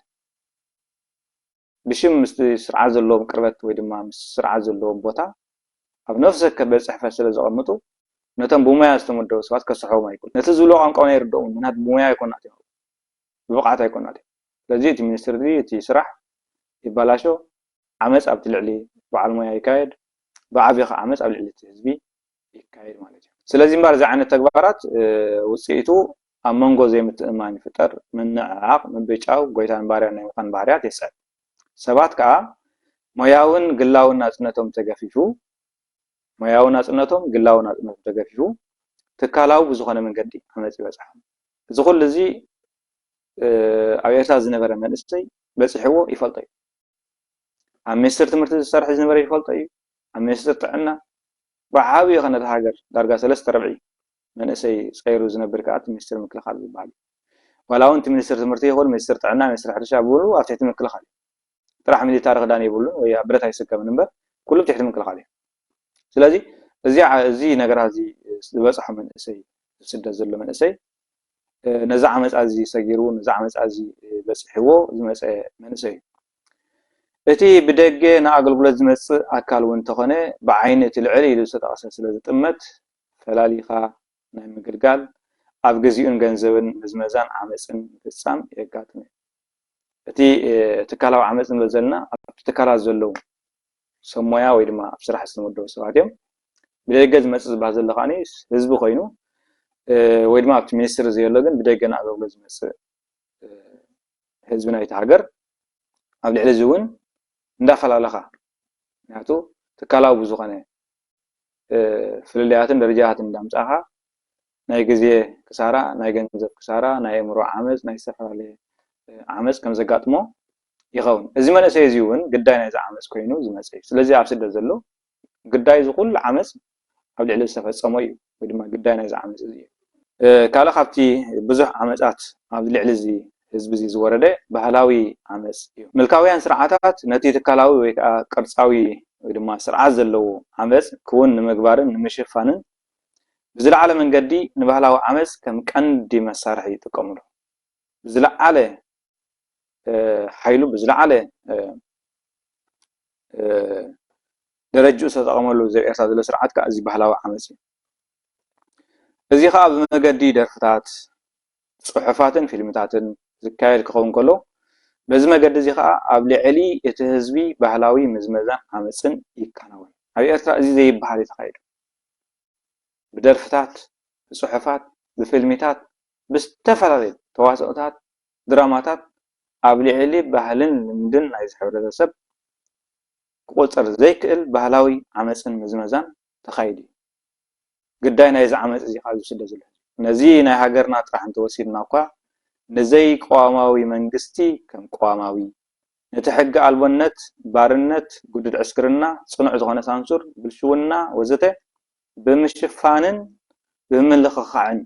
ብሽም ምስቲ ስርዓት ዘለዎም ቅርበት ወይ ድማ ምስ ስርዓት ዘለዎም ቦታ ኣብ ነፍሲ ወከፍ ቤት ፅሕፈት ስለ ዘቐምጡ ነቶም ብሞያ ዝተመደቡ ሰባት ከስሕቦም ኣይክእሉን። ነቲ ዝብሎ ቋንቋ እውን ኣይርድኦምን ምክንያቱ ብሞያ ኣይኮናት እዮም ብብቕዓት ኣይኮናት እዮም። ስለዚ እቲ ሚኒስትሪ እቲ ስራሕ ይባላሾ፣ ዓመፅ ኣብቲ ልዕሊ በዓል ሞያ ይካየድ፣ ብዓቢ ከዓ ዓመፅ ኣብ ልዕሊ እቲ ህዝቢ ይካየድ ማለት እዩ። ስለዚ እምበር እዚ ዓይነት ተግባራት ውፅኢቱ ኣብ መንጎ ዘይምትእምማን ይፍጠር፣ ምንዕዓቕ፣ ምብጫው፣ ጎይታን ባርያን ናይ ምዃን ባህርያት የስዕብ። ሰባት ከዓ ሞያውን ግላውን ናፅነቶም ተገፊፉ ሞያዊ ናፅነቶም ግላዊ ናፅነቶም ተገፊፉ ትካላዊ ብዝኾነ መንገዲ ዓመፅ ይበፅሖም። እዚ ኩሉ እዚ ኣብ ኤርትራ ዝነበረ መንእሰይ በፂሕዎ ይፈልጦ እዩ። ኣብ ሚኒስትር ትምህርቲ ዝሰርሕ ዝነበረ ይፈልጦ እዩ። ኣብ ሚኒስትር ጥዕና ብዓብዩ ከ ነቲ ሃገር ዳርጋ ሰለስተ ርብዒ መንእሰይ ፀይሩ ዝነብር ከዓ እቲ ሚኒስትር ምክልኻል ዝበሃል እዩ። ዋላ እውን እቲ ሚኒስትር ትምህርቲ ይኹን ሚኒስትር ጥዕና ሚኒስትር ሕርሻ ብሙሉ ኣብ ትሕቲ ምክልኻል እዩ። ጥራሕ ሚሊታሪ ክዳን የብሉን ወይ ብረት ኣይስከምን እምበር ኩሉ ትሕቲ ምክልኻል እዩ። ስለዚ እዚ ዓ- እዚ ነገራት እዚ ዝበፅሖ መንእሰይ፣ ስደት ዘሎ መንእሰይ ነዚ ዓመፃ እዚ ሰጊሩ ነዚ ዓመፃ እዚ በፂሕዎ ዝመፀ መንእሰይ እዩ። እቲ ብደገ ንኣገልግሎት ዝመፅእ ኣካል እውን እንተኾነ ብዓይኒ እቲ ልዕል ኢሉ ዝተጠቕሰ ስለ ዝጥመት ፈላሊኻ ናይ ምግልጋል ኣብ ግዚኡን ገንዘብን ምዝመዛን ዓመፅን ምፍፃም የጋጥም እዩ። እቲ ትካላዊ ዓመፅ ንበል ዘለና ኣብቲ ትካላት ዘለዉ ሰብ ሞያ ወይ ድማ ኣብ ስራሕ ዝተመደቡ ሰባት እዮም። ብደገ ዝመፅእ ዝበሃል ዘሎ ከዓ ህዝቢ ኮይኑ ወይ ድማ ኣብቲ ሚኒስትሪ ዘየሎ ግን ብደገ ንኣገልግሎት ዝመፅእ ህዝቢ ናይቲ ሃገር ኣብ ልዕሊ እዚ እውን እንዳፈላለኻ ምክንያቱ ትካላዊ ብዝኾነ ፍልልያትን ደረጃታትን እንዳምፃእኻ ናይ ግዜ ክሳራ፣ ናይ ገንዘብ ክሳራ፣ ናይ ኣእምሮ ዓመፅ፣ ናይ ዝተፈላለየ ዓመፅ ከም ዘጋጥሞ ይኸውን። እዚ መንእሰይ እዚ እውን ግዳይ ናይዚ ዓመፅ ኮይኑ ዝመፀ እዩ። ስለዚ ኣብ ስደት ዘሎ ግዳይ እዚ ኩሉ ዓመፅ ኣብ ልዕሊ ዝተፈፀሞ እዩ ወይ ድማ ግዳይ ናይዚ ዓመፅ እዚ እዩ። ካልእ ካብቲ ብዙሕ ዓመፃት ኣብ ልዕሊ እዚ ህዝቢ እዚ ዝወረደ ባህላዊ ዓመፅ እዩ። ምልካውያን ስርዓታት ነቲ ትካላዊ ወይ ከዓ ቅርፃዊ ወይ ድማ ስርዓት ዘለዎ ዓመፅ ክውን ንምግባርን ንምሽፋንን ብዝለዓለ መንገዲ ንባህላዊ ዓመፅ ከም ቀንዲ መሳርሒ ይጥቀምሉ። ብዝለዓለ ሓይሉ ብዝለዓለ ደረጅኡ ዝተጠቐመሉ ዘብ ኤርትራ ዘሎ ስርዓት ከዓ እዚ ባህላዊ ዓመፅ እዩ። እዚ ከዓ ብመገዲ ደርፍታት፣ ፅሑፋትን ፊልምታትን ዝካየድ ክኸውን ከሎ በዚ መገዲ እዚ ከዓ ኣብ ልዕሊ እቲ ህዝቢ ባህላዊ ምዝመዛን ዓመፅን ይከናወን። ኣብ ኤርትራ እዚ ዘይበሃል እዩ ተኻይዱ። ብደርፍታት፣ ብፅሑፋት፣ ብፊልሚታት፣ ብዝተፈላለዩ ተዋስኦታት፣ ድራማታት ኣብ ልዕሊ ባህልን ልምድን ናይዚ ሕብረተሰብ ክቑፀር ዘይክእል ባህላዊ ዓመፅን ምዝመዛን ተኻይዱ እዩ። ግዳይ ናይዚ ዓመፅ እዚ ከዓ ዝስደ ዘሎ ህዝቢ ነዚ ናይ ሃገርና ጥራሕ እንተወሲድና እኳ ንዘይቀዋማዊ መንግስቲ ከም ቀዋማዊ ነቲ ሕጊ ኣልቦነት፣ ባርነት፣ ግዱድ ዕስክርና፣ ጽኑዕ ዝኾነ ሳንሱር፣ ብልሽውና ወዘተ ብምሽፋንን ብምልኽኻዕን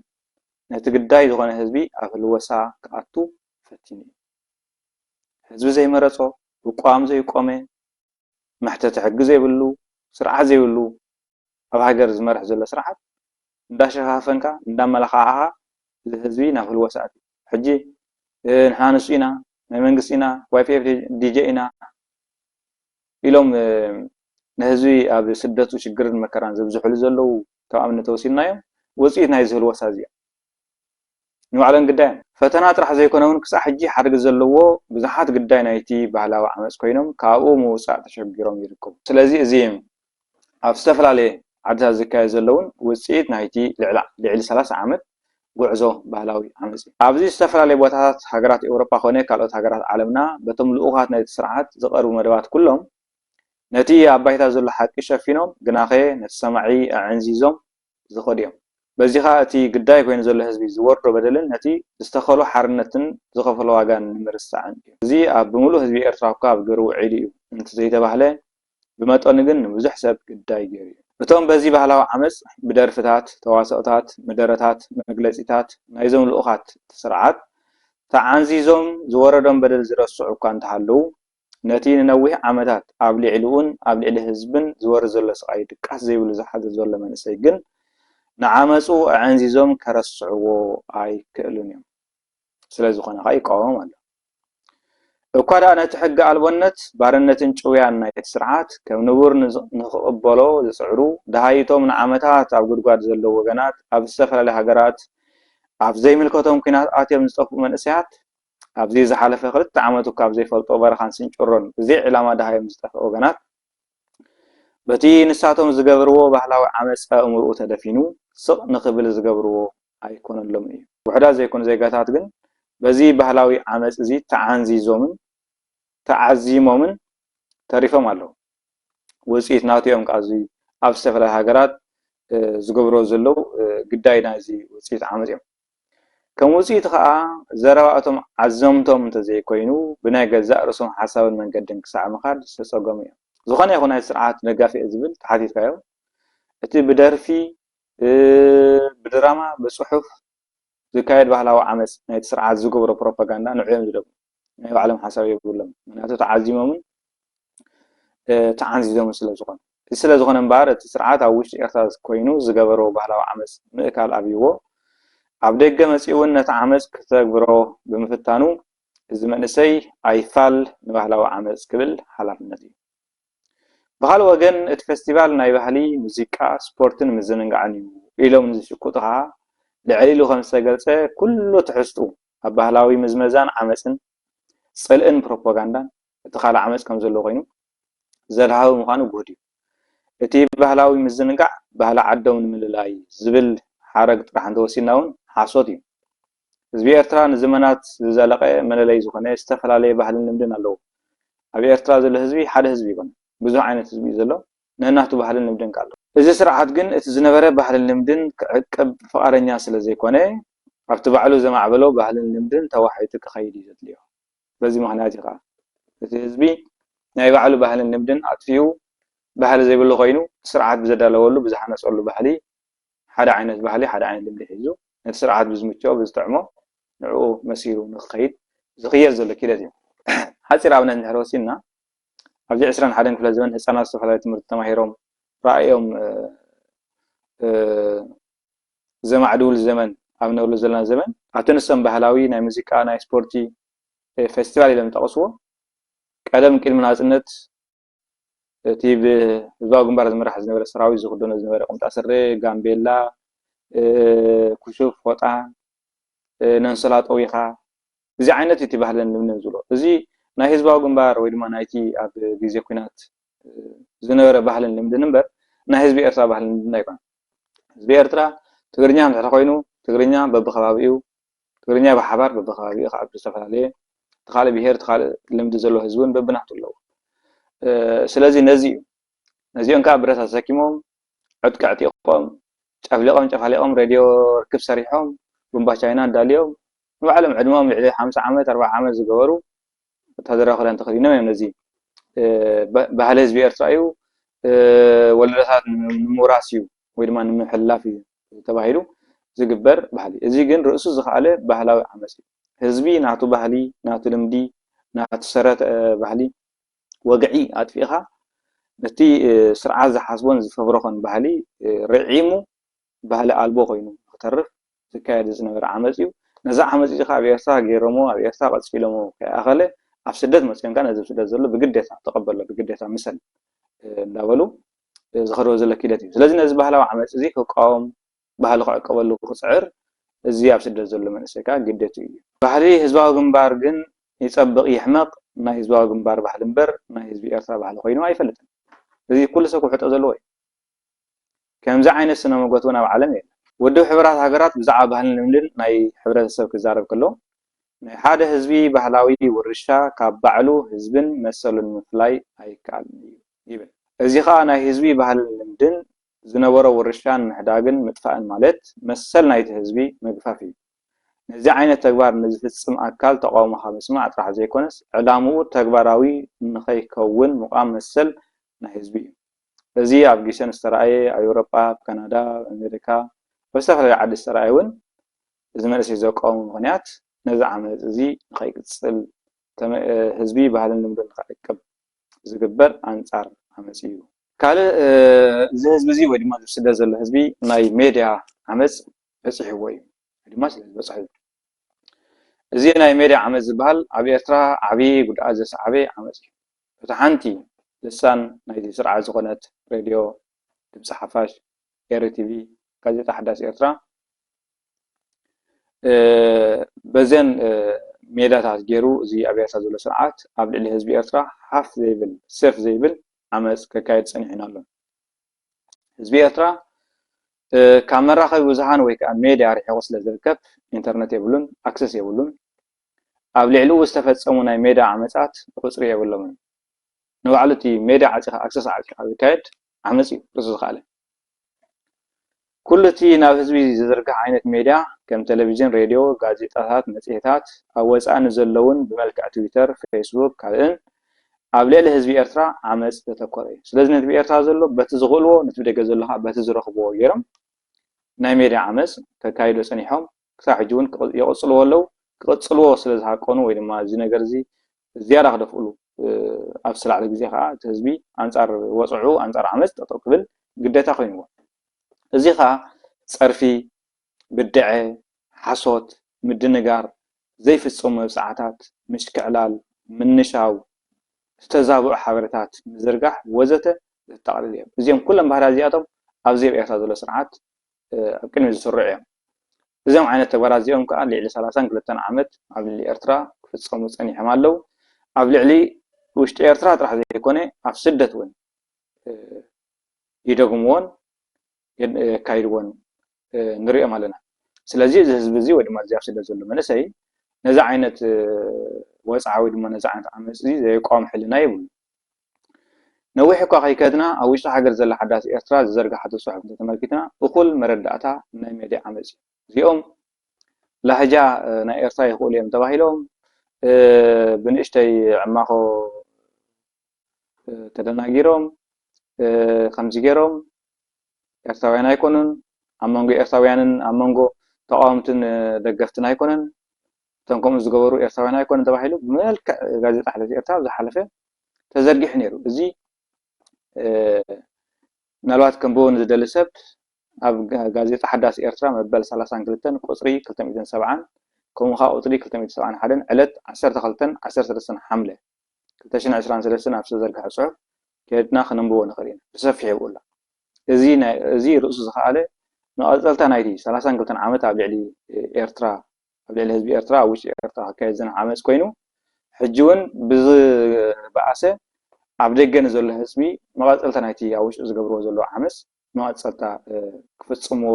ነቲ ግዳይ ዝኾነ ህዝቢ ኣብ ህልወሳ ክኣቱ ፈቲኑ እዩ። ህዝቢ ዘይመረጾ፣ ብቋም ዘይቆመ፣ መሕተቲ ሕጊ ዘይብሉ፣ ስርዓት ዘይብሉ ኣብ ሃገር ዝመርሕ ዘሎ ስርዓት እንዳሸፋፈንካ እንዳመላኻዕኻ እዚ ህዝቢ ናብ ህልወ ሰኣት እዩ። ሕጂ ንሕና ንሱ ኢና፣ ናይ መንግስቲ ኢና፣ ዋይፒኤፍ ዲጄ ኢና ኢሎም ንህዝቢ ኣብ ስደቱ ሽግርን መከራን ዘብዝሕሉ ዘለዉ ካብ ኣብነት ተወሲድናዮም ውፅኢት ናይዚ ህልወሳ እዚ እዮም። ንባዕሎም ግዳዮም ፈተና ጥራሕ ዘይኮነ እውን ክሳዕ ሕጂ ሓድጊ ዘለዎ ብዙሓት ግዳይ ናይቲ ባህላዊ ዓመፅ ኮይኖም ካብኡ ምውፃእ ተሸጊሮም ይርከቡ። ስለዚ እዚ ኣብ ዝተፈላለየ ዓድታት ዝካየድ ዘለውን ውፅኢት ናይቲ ልዕሊ ሰላሳ ዓመት ጉዕዞ ባህላዊ ዓመፅ እዩ። ኣብዚ ዝተፈላለየ ቦታታት ሃገራት ኤውሮጳ ኮነ ካልኦት ሃገራት ዓለምና በቶም ልኡኻት ናይቲ ስርዓት ዝቐርቡ መደባት ኩሎም ነቲ ኣብ ባይታ ዘሎ ሓቂ ሸፊኖም ግናኸ ነቲ ሰማዒ ኣዕንዚዞም ዝኸዱ እዮም። በዚ ኸኣ እቲ ግዳይ ኮይኑ ዘሎ ህዝቢ ዝወርዶ በደልን ነቲ ዝተኸሎ ሓርነትን ዝኸፈሎ ዋጋን ንምርሳዕን እዩ። እዚ ኣብ ብምሉእ ህዝቢ ኤርትራ እኳ ኣብ ግብሪ ውዒሉ እዩ እንተዘይተባህለ ብመጠኑ ግን ንብዙሕ ሰብ ግዳይ ገይሩ እዩ። እቶም በዚ ባህላዊ ዓመጽ ብደርፍታት፣ ተዋስኦታት፣ መደረታት፣ መግለጺታት ናይዞም ልኡኻት እቲ ስርዓት ተዓንዚዞም ዝወረዶም በደል ዝረስዑ እኳ እንተሃለዉ ነቲ ንነዊሕ ዓመታት ኣብ ልዕሊኡን ኣብ ልዕሊ ህዝብን ዝወርድ ዘሎ ስቓይ ድቃስ ዘይብሉ ዝሓድር ዘሎ መንእሰይ ግን ንዓመጹ ኣዕንዚዞም ከረስዕዎ ኣይክእሉን እዮም። ስለ ዝኾነ ኸኣ ይቃወሞም ኣሎ። እኳ ደኣ ነቲ ሕጊ ኣልቦነት፣ ባርነትን ጭውያን ናይቲ ስርዓት ከም ንቡር ንዝ- ንኽቕበሎ ዝጽዕሩ ደሃይቶም ንዓመታት ኣብ ጉድጓድ ዘለዉ ወገናት ኣብ ዝተፈላለያ ሃገራት ኣብ ዘይምልከቶም ኲናት ኣትዮም ዝጠፍኡ መንእሰያት ኣብዚ ዝሓለፈ ክልተ ዓመት እኳ ኣብ ዘይፈልጦ በረኻን ስንጭሮን ብዘይ ዕላማ ደሃዮም ዝጠፍኡ ወገናት በቲ ንሳቶም ዝገብርዎ ባህላዊ ዓመፅ ኣእምርኡ ተደፊኑ ስቕ ንኽብል ዝገብርዎ ኣይኮነሎምን እዩ። ውሑዳት ዘይኮኑ ዜጋታት ግን በዚ ባህላዊ ዓመፅ እዚ ተዓንዚዞምን ተዓዚሞምን ተሪፎም ኣለዉ። ውፅኢት ናቱ እዮም ከዓ እዚ ኣብ ዝተፈላለዩ ሃገራት ዝገብሮ ዘለዉ ግዳይ ናይዚ ውፅኢት ዓመፅ እዮም። ከም ውፅኢት ከዓ ዘረባ እቶም ዓዘምቶም እንተዘይኮይኑ ብናይ ገዛእ ርእሶም ሓሳብን መንገድን ክሳዕ ምኻድ ዝተፀገሙ እዮም። ዝኾነ ይኹን ናይ ስርዓት ደጋፊ እየ ዝብል ተሓቲትካዮ እቲ ብደርፊ ብድራማ ብፅሑፍ ዝካየድ ባህላዊ ዓመፅ ናይቲ ስርዓት ዝገብሮ ፕሮፓጋንዳ ንዕኡ እዮም ዝደግሙ። ናይ ባዕሎም ሓሳብ የብሎም። ምክንያቱ ተዓዚሞምን ተዓንዚዞም ስለ ዝኾኑ። እዚ ስለ ዝኾነ እምበኣር እቲ ስርዓት ኣብ ውሽጢ ኤርትራ ኮይኑ ዝገበሮ ባህላዊ ዓመፅ ምእካል ኣብይዎ ኣብ ደገ መፂኡ እውን ነቲ ዓመፅ ክተግብሮ ብምፍታኑ እዚ መንእሰይ ኣይፋል ንባህላዊ ዓመፅ ክብል ሓላፍነት እዩ። ብኻልእ ወገን እቲ ፈስቲቫል ናይ ባህሊ፣ ሙዚቃ፣ ስፖርትን ምዝንጋዕን እዩ ኢሎም ንዝሽቅጡ ከዓ ልዕል ኢሉ ከም ዝተገልፀ ኩሉ ትሕዝትኡ ኣብ ባህላዊ ምዝመዛን ዓመፅን፣ ፅልእን ፕሮፓጋንዳን እቲ ካልእ ዓመፅ ከም ዘሎ ኮይኑ ዘድሃዊ ምዃኑ ግሁድ እዩ። እቲ ባህላዊ ምዝንጋዕ ባህሊ ዓዶም ንምልላይ ዝብል ሓረግ ጥራሕ እንተወሲድና እውን ሓሶት እዩ። ህዝቢ ኤርትራ ንዘመናት ዝዘለቐ መለለይ ዝኾነ ዝተፈላለየ ባህልን ልምድን ኣለዎ። ኣብ ኤርትራ ዘሎ ህዝቢ ሓደ ህዝቢ ይኮነ፣ ብዙሕ ዓይነት ህዝቢ እዩ ዘሎ፣ ነናቱ ባህልን ልምድን ከ ኣለዎ። እዚ ስርዓት ግን እቲ ዝነበረ ባህልን ልምድን ክዕቅብ ፍቓደኛ ስለ ዘይኮነ ኣብቲ ባዕሉ ዘማዕበሎ ባህልን ልምድን ተዋሒጡ ክኸይድ እዩ ዘድልዮ። በዚ ምኽንያት እዩ ከዓ እቲ ህዝቢ ናይ ባዕሉ ባህልን ልምድን ኣጥፊኡ ባህሊ ዘይብሉ ኮይኑ ስርዓት ብዘዳለወሉ ብዝሃነፀሉ ባህሊ ሓደ ዓይነት ባህሊ ሓደ ዓይነት ልምዲ ሒዙ ነቲ ስርዓት ብዝምችኦ ብዝጥዕሞ ንዕኡ መሲሉ ንክኸይድ ዝኽየድ ዘሎ ኪደት እዩ። ሓፂር ኣብነት እንድሕር ወሲድና ኣብዚ ዕስራን ሓደን ክፍለ ዘመን ህፃናት ዝተፈላለዩ ትምህርቲ ተማሂሮም ራእዮም ዘማዕድውል ዘመን ኣብ ነብሎ ዘለና ዘመን ኣብቲ ንሶም ባህላዊ ናይ ሙዚቃ ናይ ስፖርቲ ፈስቲቫል ኢሎም ዝጠቐስዎ ቀደም ቅድሚ ናፅነት እቲ ብህዝባዊ ግንባር ዝምራሕ ዝነበረ ሰራዊት ዝክደኖ ዝነበረ ቁምጣ ስረ፣ ጋምቤላ፣ ኩሹፍ፣ ፎጣ፣ ነንሶላ ጠዊኻ እዚ ዓይነት እቲ ባህልን ልምድን ዝብሎ እዚ ናይ ህዝባዊ ግንባር ወይ ድማ ናይቲ ኣብ ግዜ ኩናት ዝነበረ ባህልን ልምድን እምበር ናይ ህዝቢ ኤርትራ ባህልን ልምድን ኣይኮነን። ህዝቢ ኤርትራ ትግርኛ እንድሕር ኮይኑ ትግርኛ በብከባቢኡ ትግርኛ ብሓባር በብከባቢኡ ካብ ዝተፈላለየ እቲ ካልእ ብሄር እቲ ካልእ ልምዲ ዘለዎ ህዝቢ እውን በብናቱ ኣለዎ። ስለዚ ነዚ እዩ ነዚኦም ከዓ ብረት ኣሰኪሞም ዕጥቂ ዕጢቖም ጨፍሊቖም ጨፋሊቖም ሬድዮ ርክብ ሰሪሖም ቡምባ ቻይና ኣዳልዮም ንባዕሎም ዕድመኦም ልዕሊ ሓምሳ ዓመት ኣርባዓ ዓመት ዝገበሩ ወታደራዊ ክዳን ተኸዲኖም እዮም ነዚ ባህሊ ህዝቢ ኤርትራ እዩ ወለዶታት ንምውራስ እዩ ወይ ድማ ንምሕላፍ እዩ ተባሂሉ ዝግበር ባህሊ። እዚ ግን ርእሱ ዝኸኣለ ባህላዊ ዓመፅ እዩ። ህዝቢ ናቱ ባህሊ፣ ናቱ ልምዲ፣ ናቱ ሰረተ ባህሊ ወግዒ ኣጥፊእኻ ነቲ ስርዓት ዝሓስቦን ዝፈብረኾን ባህሊ ርዒሙ ባህሊ ኣልቦ ኮይኑ ንክተርፍ ዝካየድ ዝነበረ ዓመፅ እዩ። ነዚ ዓመፅ እዚ ከዓ ኣብ ኤርትራ ገይሮሞ ኣብ ኤርትራ ቀፂሎሞ ከይኣኸለ ኣብ ስደት መፅዮም ከዓ ነዚ ኣብ ስደት ዘሎ ብግዴታ ተቐበሎ ብግዴታ ምሰል እንዳበሉ ዝኸድዎ ዘሎ ኪደት እዩ። ስለዚ ነዚ ባህላዊ ዓመፅ እዚ ክቃወም ባህሊ ክዕቀበሉ ክፅዕር እዚ ኣብ ስደት ዘሎ መንእሰይ ከዓ ግዴቱ እዩ። ባህሊ ህዝባዊ ግንባር ግን ይፀብቕ ይሕመቕ ናይ ህዝባዊ ግንባር ባህሊ እምበር ናይ ህዝቢ ኤርትራ ባህሊ ኮይኑ ኣይፈልጥን። እዚ ኩሉ ሰብ ክውሕጦ ዘለዎ እዩ። ከምዚ ዓይነት ስነ መጎት እውን ኣብ ዓለም የለን። ውድብ ሕቡራት ሃገራት ብዛዕባ ባህልን ልምድን ናይ ሕብረተሰብ ክዛረብ ከሎ ናይ ሓደ ህዝቢ ባህላዊ ውርሻ ካብ ባዕሉ ህዝብን መሰሉን ምፍላይ ኣይከኣልን እዩ ይብል። እዚ ከዓ ናይ ህዝቢ ባህልን ልምድን ዝነበሮ ውርሻ ንምሕዳግን ምጥፋእን ማለት መሰል ናይቲ ህዝቢ ምግፋፍ እዩ። ነዚ ዓይነት ተግባር ንዝፍፅም ኣካል ተቃውሞኻ ምስማዕ ጥራሕ ዘይኮነስ ዕላምኡ ተግባራዊ ንኸይከውን ምቋም መሰል ናይ ህዝቢ እዩ። እዚ ኣብ ጊሰን ዝተረኣየ ኣብ ኤውሮጳ ኣብ ካናዳ ኣብ ኣሜሪካ ኣብ ዝተፈላለዩ ዓዲ ዝተረኣየ እውን እዚ መንእሰይ ዘቃወሙ ምኽንያት ነዚ ዓመፅ እዚ ንኸይቅፅል ህዝቢ ባህልን ልምዱን ንኽዕቅብ ዝግበር ኣንፃር ዓመፅ እዩ። ካልእ እዚ ህዝቢ እዚ ወይ ድማ ዝስደድ ዘሎ ህዝቢ ናይ ሜድያ ዓመፅ በፂሕዎ እዩ ድማ ስለ ዝበፅሐ እዩ። እዚ ናይ ሜድያ ዓመፅ ዝበሃል ኣብ ኤርትራ ዓብዪ ጉድኣት ዘስዓበ ዓመፅ እዩ። እታ ሓንቲ ልሳን ናይቲ ስርዓት ዝኾነት ሬድዮ ድምፂ ሓፋሽ፣ ኤሪ ቲቪ፣ ጋዜጣ ሓዳስ ኤርትራ በዘን ሜዳታት ገይሩ እዚ ኣብ ኤርትራ ዘሎ ስርዓት ኣብ ልዕሊ ህዝቢ ኤርትራ ሓፍ ዘይብል ሰፍ ዘይብል ዓመፅ ከካየድ ፀኒሑን ኣሎን። ህዝቢ ኤርትራ ካብ መራኸቢ ብዙሃን ወይ ከዓ ሜድያ ርሒቑ ስለ ዝርከብ ኢንተርነት የብሉን፣ ኣክሰስ የብሉን። ኣብ ልዕሊኡ ዝተፈፀሙ ናይ ሜድያ ዓመፃት ቁፅሪ የብሎምን። ንባዕሉ እቲ ሜድያ ዓፂኻ ኣክሰስ ዓፂኻ ዝካየድ ዓመፅ እዩ ርእሱ ዝኸኣለ። ኩሉ እቲ ናብ ህዝቢ ዝዝርጋሕ ዓይነት ሜድያ ከም ቴሌቪዥን፣ ሬድዮ፣ ጋዜጣታት፣ መፅሄታት፣ ኣብ ወፃኢ ንዘለውን ብመልክዕ ትዊተር፣ ፌስቡክ ካልእን ኣብ ልዕሊ ህዝቢ ኤርትራ ዓመፅ ዘተኮረ እዩ። ስለዚ ንህዝቢ ኤርትራ ዘሎ በቲ ዝኽእልዎ ነቲ ብደገ ዘሎ ከዓ በቲ ዝረኽብዎ ገይሮም ናይ ሜድያ ዓመፅ ከካይዶ ፀኒሖም ክሳብ ሕጂ እውን ይቕፅልዎ ኣለዉ። ክቕፅልዎ ስለ ዝሃቀኑ ወይ ድማ እዚ ነገር እዚ ዝያዳ ክደፍእሉ ኣብ ዝተላዕለ ግዜ ከዓ እቲ ህዝቢ ኣንፃር ወፅዑ ኣንፃር ዓመፅ ጠጠው ክብል ግዴታ ኮይንዎ። እዚ ከዓ ፀርፊ፣ ብድዐ፣ ሓሶት፣ ምድንጋር፣ ዘይፍፀሙ መብፅዓታት፣ ምሽክዕላል፣ ምንሻው፣ ዝተዛብዑ ሓበሬታት ምዝርጋሕ ወዘተ ዘጠቓልል እዮም። እዚኦም ኩሎም ባህርያት እዚኣቶም ኣብዚ ኣብ ኤርትራ ዘሎ ስርዓት ኣብ ቅድሚ ዝስርዑ እዮም። እዞም ዓይነት ተግባራት እዚኦም ከዓ ልዕሊ ሰላሳን ክልተን ዓመት ኣብ ልዕሊ ኤርትራ ክፍፀሙ ፀኒሖም ኣለዉ። ኣብ ልዕሊ ውሽጢ ኤርትራ ጥራሕ ዘይኮነ ኣብ ስደት እውን ይደግምዎን የካይድዎን ንሪኦም ኣለና። ስለዚ እዚ ህዝቢ እዚ ወይ ድማ እዚ ኣብ ስደት ዘሎ መንእሰይ ነዚ ዓይነት ወፅዓ ወይ ድማ ነዚ ዓይነት ዓመፅ እዚ ዘይቋም ሕልና የብሉ። ነዊሕ እኳ ከይከድና ኣብ ውሽጢ ሃገር ዘላ ሓዳስ ኤርትራ ዝዘርግሓቶ ፅሑፍ እንተተመልኪትና እኹል መረዳእታ ናይ ሜድያ ዓመፅ እዩ። እዚኦም ላህጃ ናይ ኤርትራ ይኽእሉ እዮም ተባሂሎም ብንእሽተይ ዕማኾ ተደናጊሮም ከምዚ ገይሮም ኤርትራውያን ኣይኮኑን፣ ኣብ መንጎ ኤርትራውያንን ኣብ መንጎ ተቃወምትን ደገፍትን ኣይኮነን፣ እቶም ከምኡ ዝገበሩ ኤርትራውያን ኣይኮነን ተባሂሉ ብመልክዕ ጋዜጣ ሓዳስ ኤርትራ ኣብ ዝሓለፈ ተዘርጊሑ ነይሩ። እዚ ምናልባት ከንብቦ ንዝደሊ ሰብ ኣብ ጋዜጣ ሓዳስ ኤርትራ መበል ሰላሳን ክልተን ቁፅሪ ክልተ ሚእትን ሰብዓን ከምኡ ከዓ ቁፅሪ ክልተ ሚእትን ሰብዓን ሓደን ዕለት ዓሰርተ ክልተን ዓሰርተ ሰለስተን ሓምለ ክልተ ሽሕን ዕስራን ሰለስተን ኣብ ዝተዘርግሐ ፅሑፍ ከድና ክነንብቦ ንኽእል ኢና። ብሰፊሕ የብኡላ። እዚ ርእሱ ዝኸኣለ መቐፀልታ ናይቲ ሰላሳን ክልተን ዓመት ኣብ ልዕሊ ኤርትራ ኣብ ልዕሊ ህዝቢ ኤርትራ ኣብ ውሽጢ ኤርትራ ክካየድ ዝነ ዓመፅ ኮይኑ ሕጂ እውን ብዝበኣሰ ኣብ ደገ ንዘሎ ህዝቢ መቐፀልታ ናይቲ ኣብ ውሽጢ ዝገብርዎ ዘለዉ ዓመፅ መቐፀልታ ክፍፅምዎ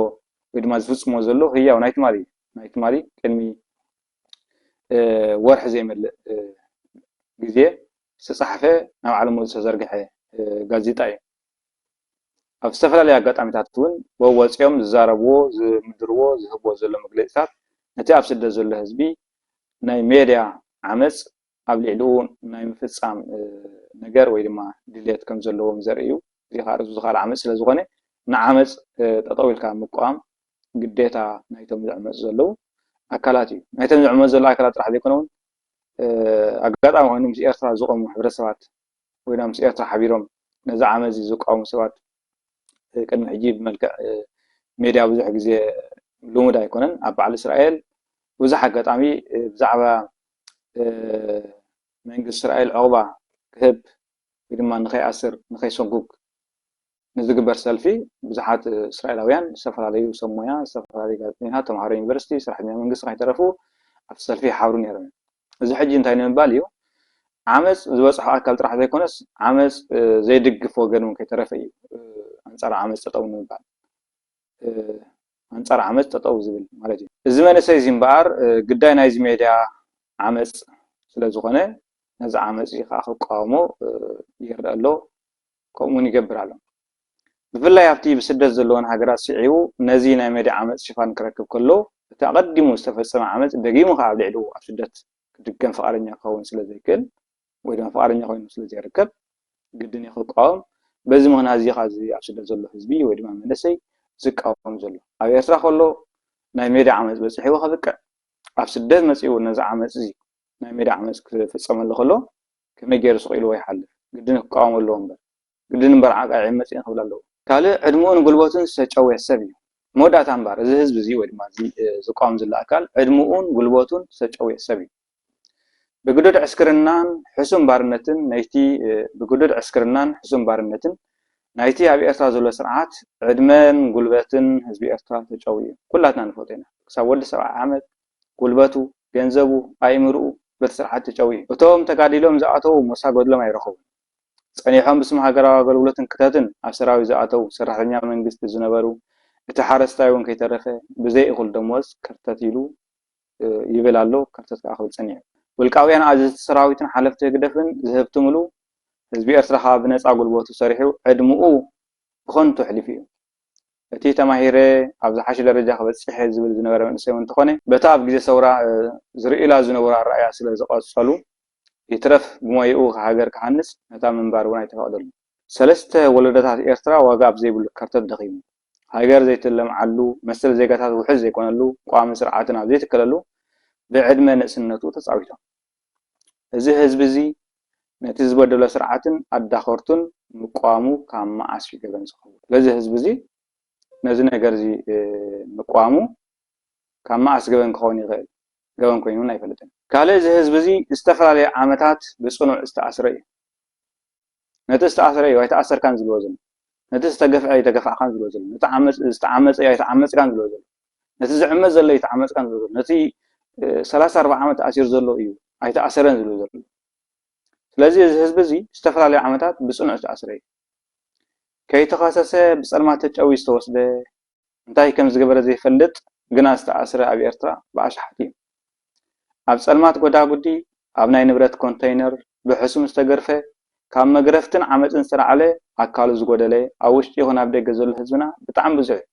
ወይ ድማ ዝፍፅምዎ ዘለዉ ህያው ናይ ትማሊ ናይ ትማሊ ቅድሚ ወርሒ ዘይመልእ ግዜ ዝተፃሕፈ ናብ ዓለም ዝተዘርግሐ ጋዜጣ እዩ። ኣብ ዝተፈላለዩ ኣጋጣሚታት እውን በወፂኦም ዝዛረብዎ ዝምድርዎ ዝህብዎ ዘሎ መግለፂታት ነቲ ኣብ ስደት ዘሎ ህዝቢ ናይ ሜድያ ዓመፅ ኣብ ልዕሊኡ ናይ ምፍፃም ነገር ወይ ድማ ድልየት ከም ዘለዎም ዘርኢ እዩ። እዚ ከዓ ርእሱ ዝኸኣለ ዓመፅ ስለ ዝኾነ ንዓመፅ ጠጠው ኢልካ ምቋም ግዴታ ናይቶም ዝዕመፁ ዘለዉ ኣካላት እዩ። ናይቶም ዝዕመፁ ዘለዉ ኣካላት ጥራሕ ዘይኮነ እውን ኣጋጣሚ ኮይኑ ምስ ኤርትራ ዝቆሙ ሕብረተሰባት ወይ ድማ ምስ ኤርትራ ሓቢሮም ነዚ ዓመፅ ዝቃወሙ ሰባት ቅድሚ ሕጂ ብመልክዕ ሜድያ ብዙሕ ግዜ ልሙድ ኣይኮነን። ኣብ በዓል እስራኤል ብዙሕ ኣጋጣሚ ብዛዕባ መንግስቲ እስራኤል ዕቑባ ክህብ ወይ ድማ ንኸይኣስር ንኸይሰጉግ ንዝግበር ሰልፊ ብዙሓት እስራኤላውያን ዝተፈላለዩ ሰብ ሞያ ዝተፈላለዩ ጋዜጠኛታት ተምሃሮ ዩኒቨርሲቲ ሰራሕተኛ መንግስቲ ከይተረፉ ኣብቲ ሰልፊ ይሓብሩ ነይሮም እዮም። እዚ ሕጂ እንታይ ንምባል እዩ ዓመፅ ዝበፅሖ ኣካል ጥራሕ ዘይኮነስ ዓመፅ ዘይድግፍ ወገን እውን ከይተረፈ እዩ ኣንፃር ዓመፅ ጠጠው ንምባል ኣንፃር ዓመፅ ጠጠው ዝብል ማለት እዩ። እዚ መንእሰይ እዚ እምበኣር ግዳይ ናይዚ ሜድያ ዓመፅ ስለዝኾነ ነዚ ዓመፅ ከዓ ክቃወሞ ይርአ ኣሎ ከምኡውን ይገብር ኣሎ። ብፍላይ ኣብቲ ብስደት ዘለዎን ሃገራት ስዒቡ ነዚ ናይ ሜድያ ዓመፅ ሽፋን ክረክብ ከሎ እቲ ኣቐዲሙ ዝተፈፀመ ዓመፅ ደጊሙ ከዓ ኣብ ልዕሊኡ ኣብ ስደት ክድገም ፍቓደኛ ክኸውን ስለዘይክእል ወይ ድማ ፍቓደኛ ኮይኑ ስለዘይርከብ ግድን እዩ ክቃወም። በዚ ምኽንያት እዚ ከዓ እዚ ኣብ ስደት ዘሎ ህዝቢ ወይ ድማ መንእሰይ ዝቃወም ዘሎ ኣብ ኤርትራ ከሎ ናይ ሜድያ ዓመፅ በፂሕዎ ከብቅዕ ኣብ ስደት መፂኡ ነዚ ዓመፅ እዚ ናይ ሜድያ ዓመፅ ክፍፀመሉ ከሎ ከመይ ገይሩ ስቕ ኢልዎ ይሓልፍ? ግድን ክቃወም ኣለዎ እምበር ግድን እምበር ዓቃ ይዕመፅ እየ ክብል ኣለዎ። ካልእ ዕድምኡን ጉልበቱን ዝተጨውየ ሰብ እዩ። መወዳእታ እምበር እዚ ህዝቢ እዚ ወይ ድማ እዚ ዝቃወም ዘሎ ኣካል ዕድምኡን ጉልበቱን ዝተጨውየ ሰብ እዩ። ብግዱድ ዕስክርናን ሕሱም ባርነትን ናይቲ ብግዱድ ዕስክርናን ሕሱም ባርነትን ናይቲ ኣብ ኤርትራ ዘሎ ስርዓት ዕድመን ጉልበትን ህዝቢ ኤርትራ ተጨውዩ ኩላትና ንፈልጦ ኢና። ክሳብ ወዲ ሰብዓ ዓመት ጉልበቱ፣ ገንዘቡ፣ ኣእምርኡ በቲ ስርዓት ተጨውዩ። እቶም ተጋዲሎም ዝኣተዉ ሞሳ ጎድሎም ኣይረኸቡን። ጸኒሖም ብስም ሃገራዊ ኣገልግሎትን ክተትን ኣብ ሰራዊት ዝኣተዉ ሰራሕተኛ መንግስቲ ዝነበሩ እቲ ሓረስታይ እውን ከይተረፈ ብዘይ እኹል ደሞዝ ከርተት ኢሉ ይብል ኣሎ፣ ከርተት ከኣ ክብል ጸኒሑ። ውልቃውያን ኣዘዝቲ ሰራዊትን ሓለፍቲ ህግደፍን ዝህብትምሉ ህዝቢ ኤርትራ ከኣ ብነጻ ጉልበቱ ሰሪሑ ዕድምኡ ብኸንቱ ኣሕሊፉ እዩ። እቲ ተማሂረ ኣብ ዝሓሸ ደረጃ ክበጽሕ እየ ዝብል ዝነበረ መንእሰይ እውን እንተኾነ በቲ ኣብ ግዜ ሰውራ ዝርእዩላ ዝነበሩ ኣረኣእያ ስለ ዝቐጸሉ ይትረፍ ብሞይኡ ሃገር ክሃንጽ ነታ ምንባር እውን ኣይተፈቕደሉን። ሰለስተ ወለዶታት ኤርትራ ዋጋ ኣብ ዘይብሉ ከርተት ደኺሙ፣ ሃገር ዘይትለምዓሉ፣ መሰል ዜጋታት ውሑስ ዘይኮነሉ፣ ቋሚ ስርዓትን ኣብ ዘይትከለሉ ብዕድመ ንእስነቱ ተጻዊቶም። እዚ ህዝቢ እዚ ነቲ ዝበደሎ ስርዓትን ኣዳኸርቱን ምቋሙ ካብ መዓስ እዩ ገበን ዝኸውን? ስለዚ ህዝቢ እዚ ነዚ ነገር እዚ ምቋሙ ካብ መዓስ ገበን ክኸውን ይኽእል? ገበን ኮይኑ እውን ኣይፈልጥን። ካልእ እዚ ህዝቢ እዚ ዝተፈላለዩ ዓመታት ብፅኑዕ ዝተኣስረ እዩ። ነቲ ዝተኣስረ እዩ ኣይተኣሰርካን ዝብልዎ ዘሎ፣ ነቲ ዝተገፍዐ ኣይተገፋዕካን ዝብልዎ ዘሎ፣ ነቲ ዝተዓመፀ እዩ ኣይተዓመፅካን ዝብልዎ ዘሎ፣ ነቲ ዝዕመፅ ዘሎ ኣይተዓመፅካን ዝብልዎ ዘሎ፣ ነቲ ሰላሳ ኣርባዓ ዓመት ተኣሲሩ ዘሎ እዩ ኣይተኣሰረን ዝብልዎ ዘሎ። ስለዚ እዚ ህዝቢ እዚ ዝተፈላለዩ ዓመታት ብፅኑዕ ዝተኣስረ እዩ። ከይተኸሰሰ ብፀልማት ተጨውዩ ዝተወስደ፣ እንታይ ከም ዝገበረ ዘይፈልጥ ግና ዝተኣስረ ኣብ ኤርትራ ብኣሽሓት እዩ። ኣብ ፀልማት ጎዳጉዲ፣ ኣብ ናይ ንብረት ኮንተይነር ብሕሱም ዝተገርፈ፣ ካብ መግረፍትን ዓመፅን ዝተላዕለ ኣካሉ ዝጎደለ፣ ኣብ ውሽጢ ይኹን ኣብ ደገ ዘሎ ህዝብና ብጣዕሚ ብዙሕ እዩ።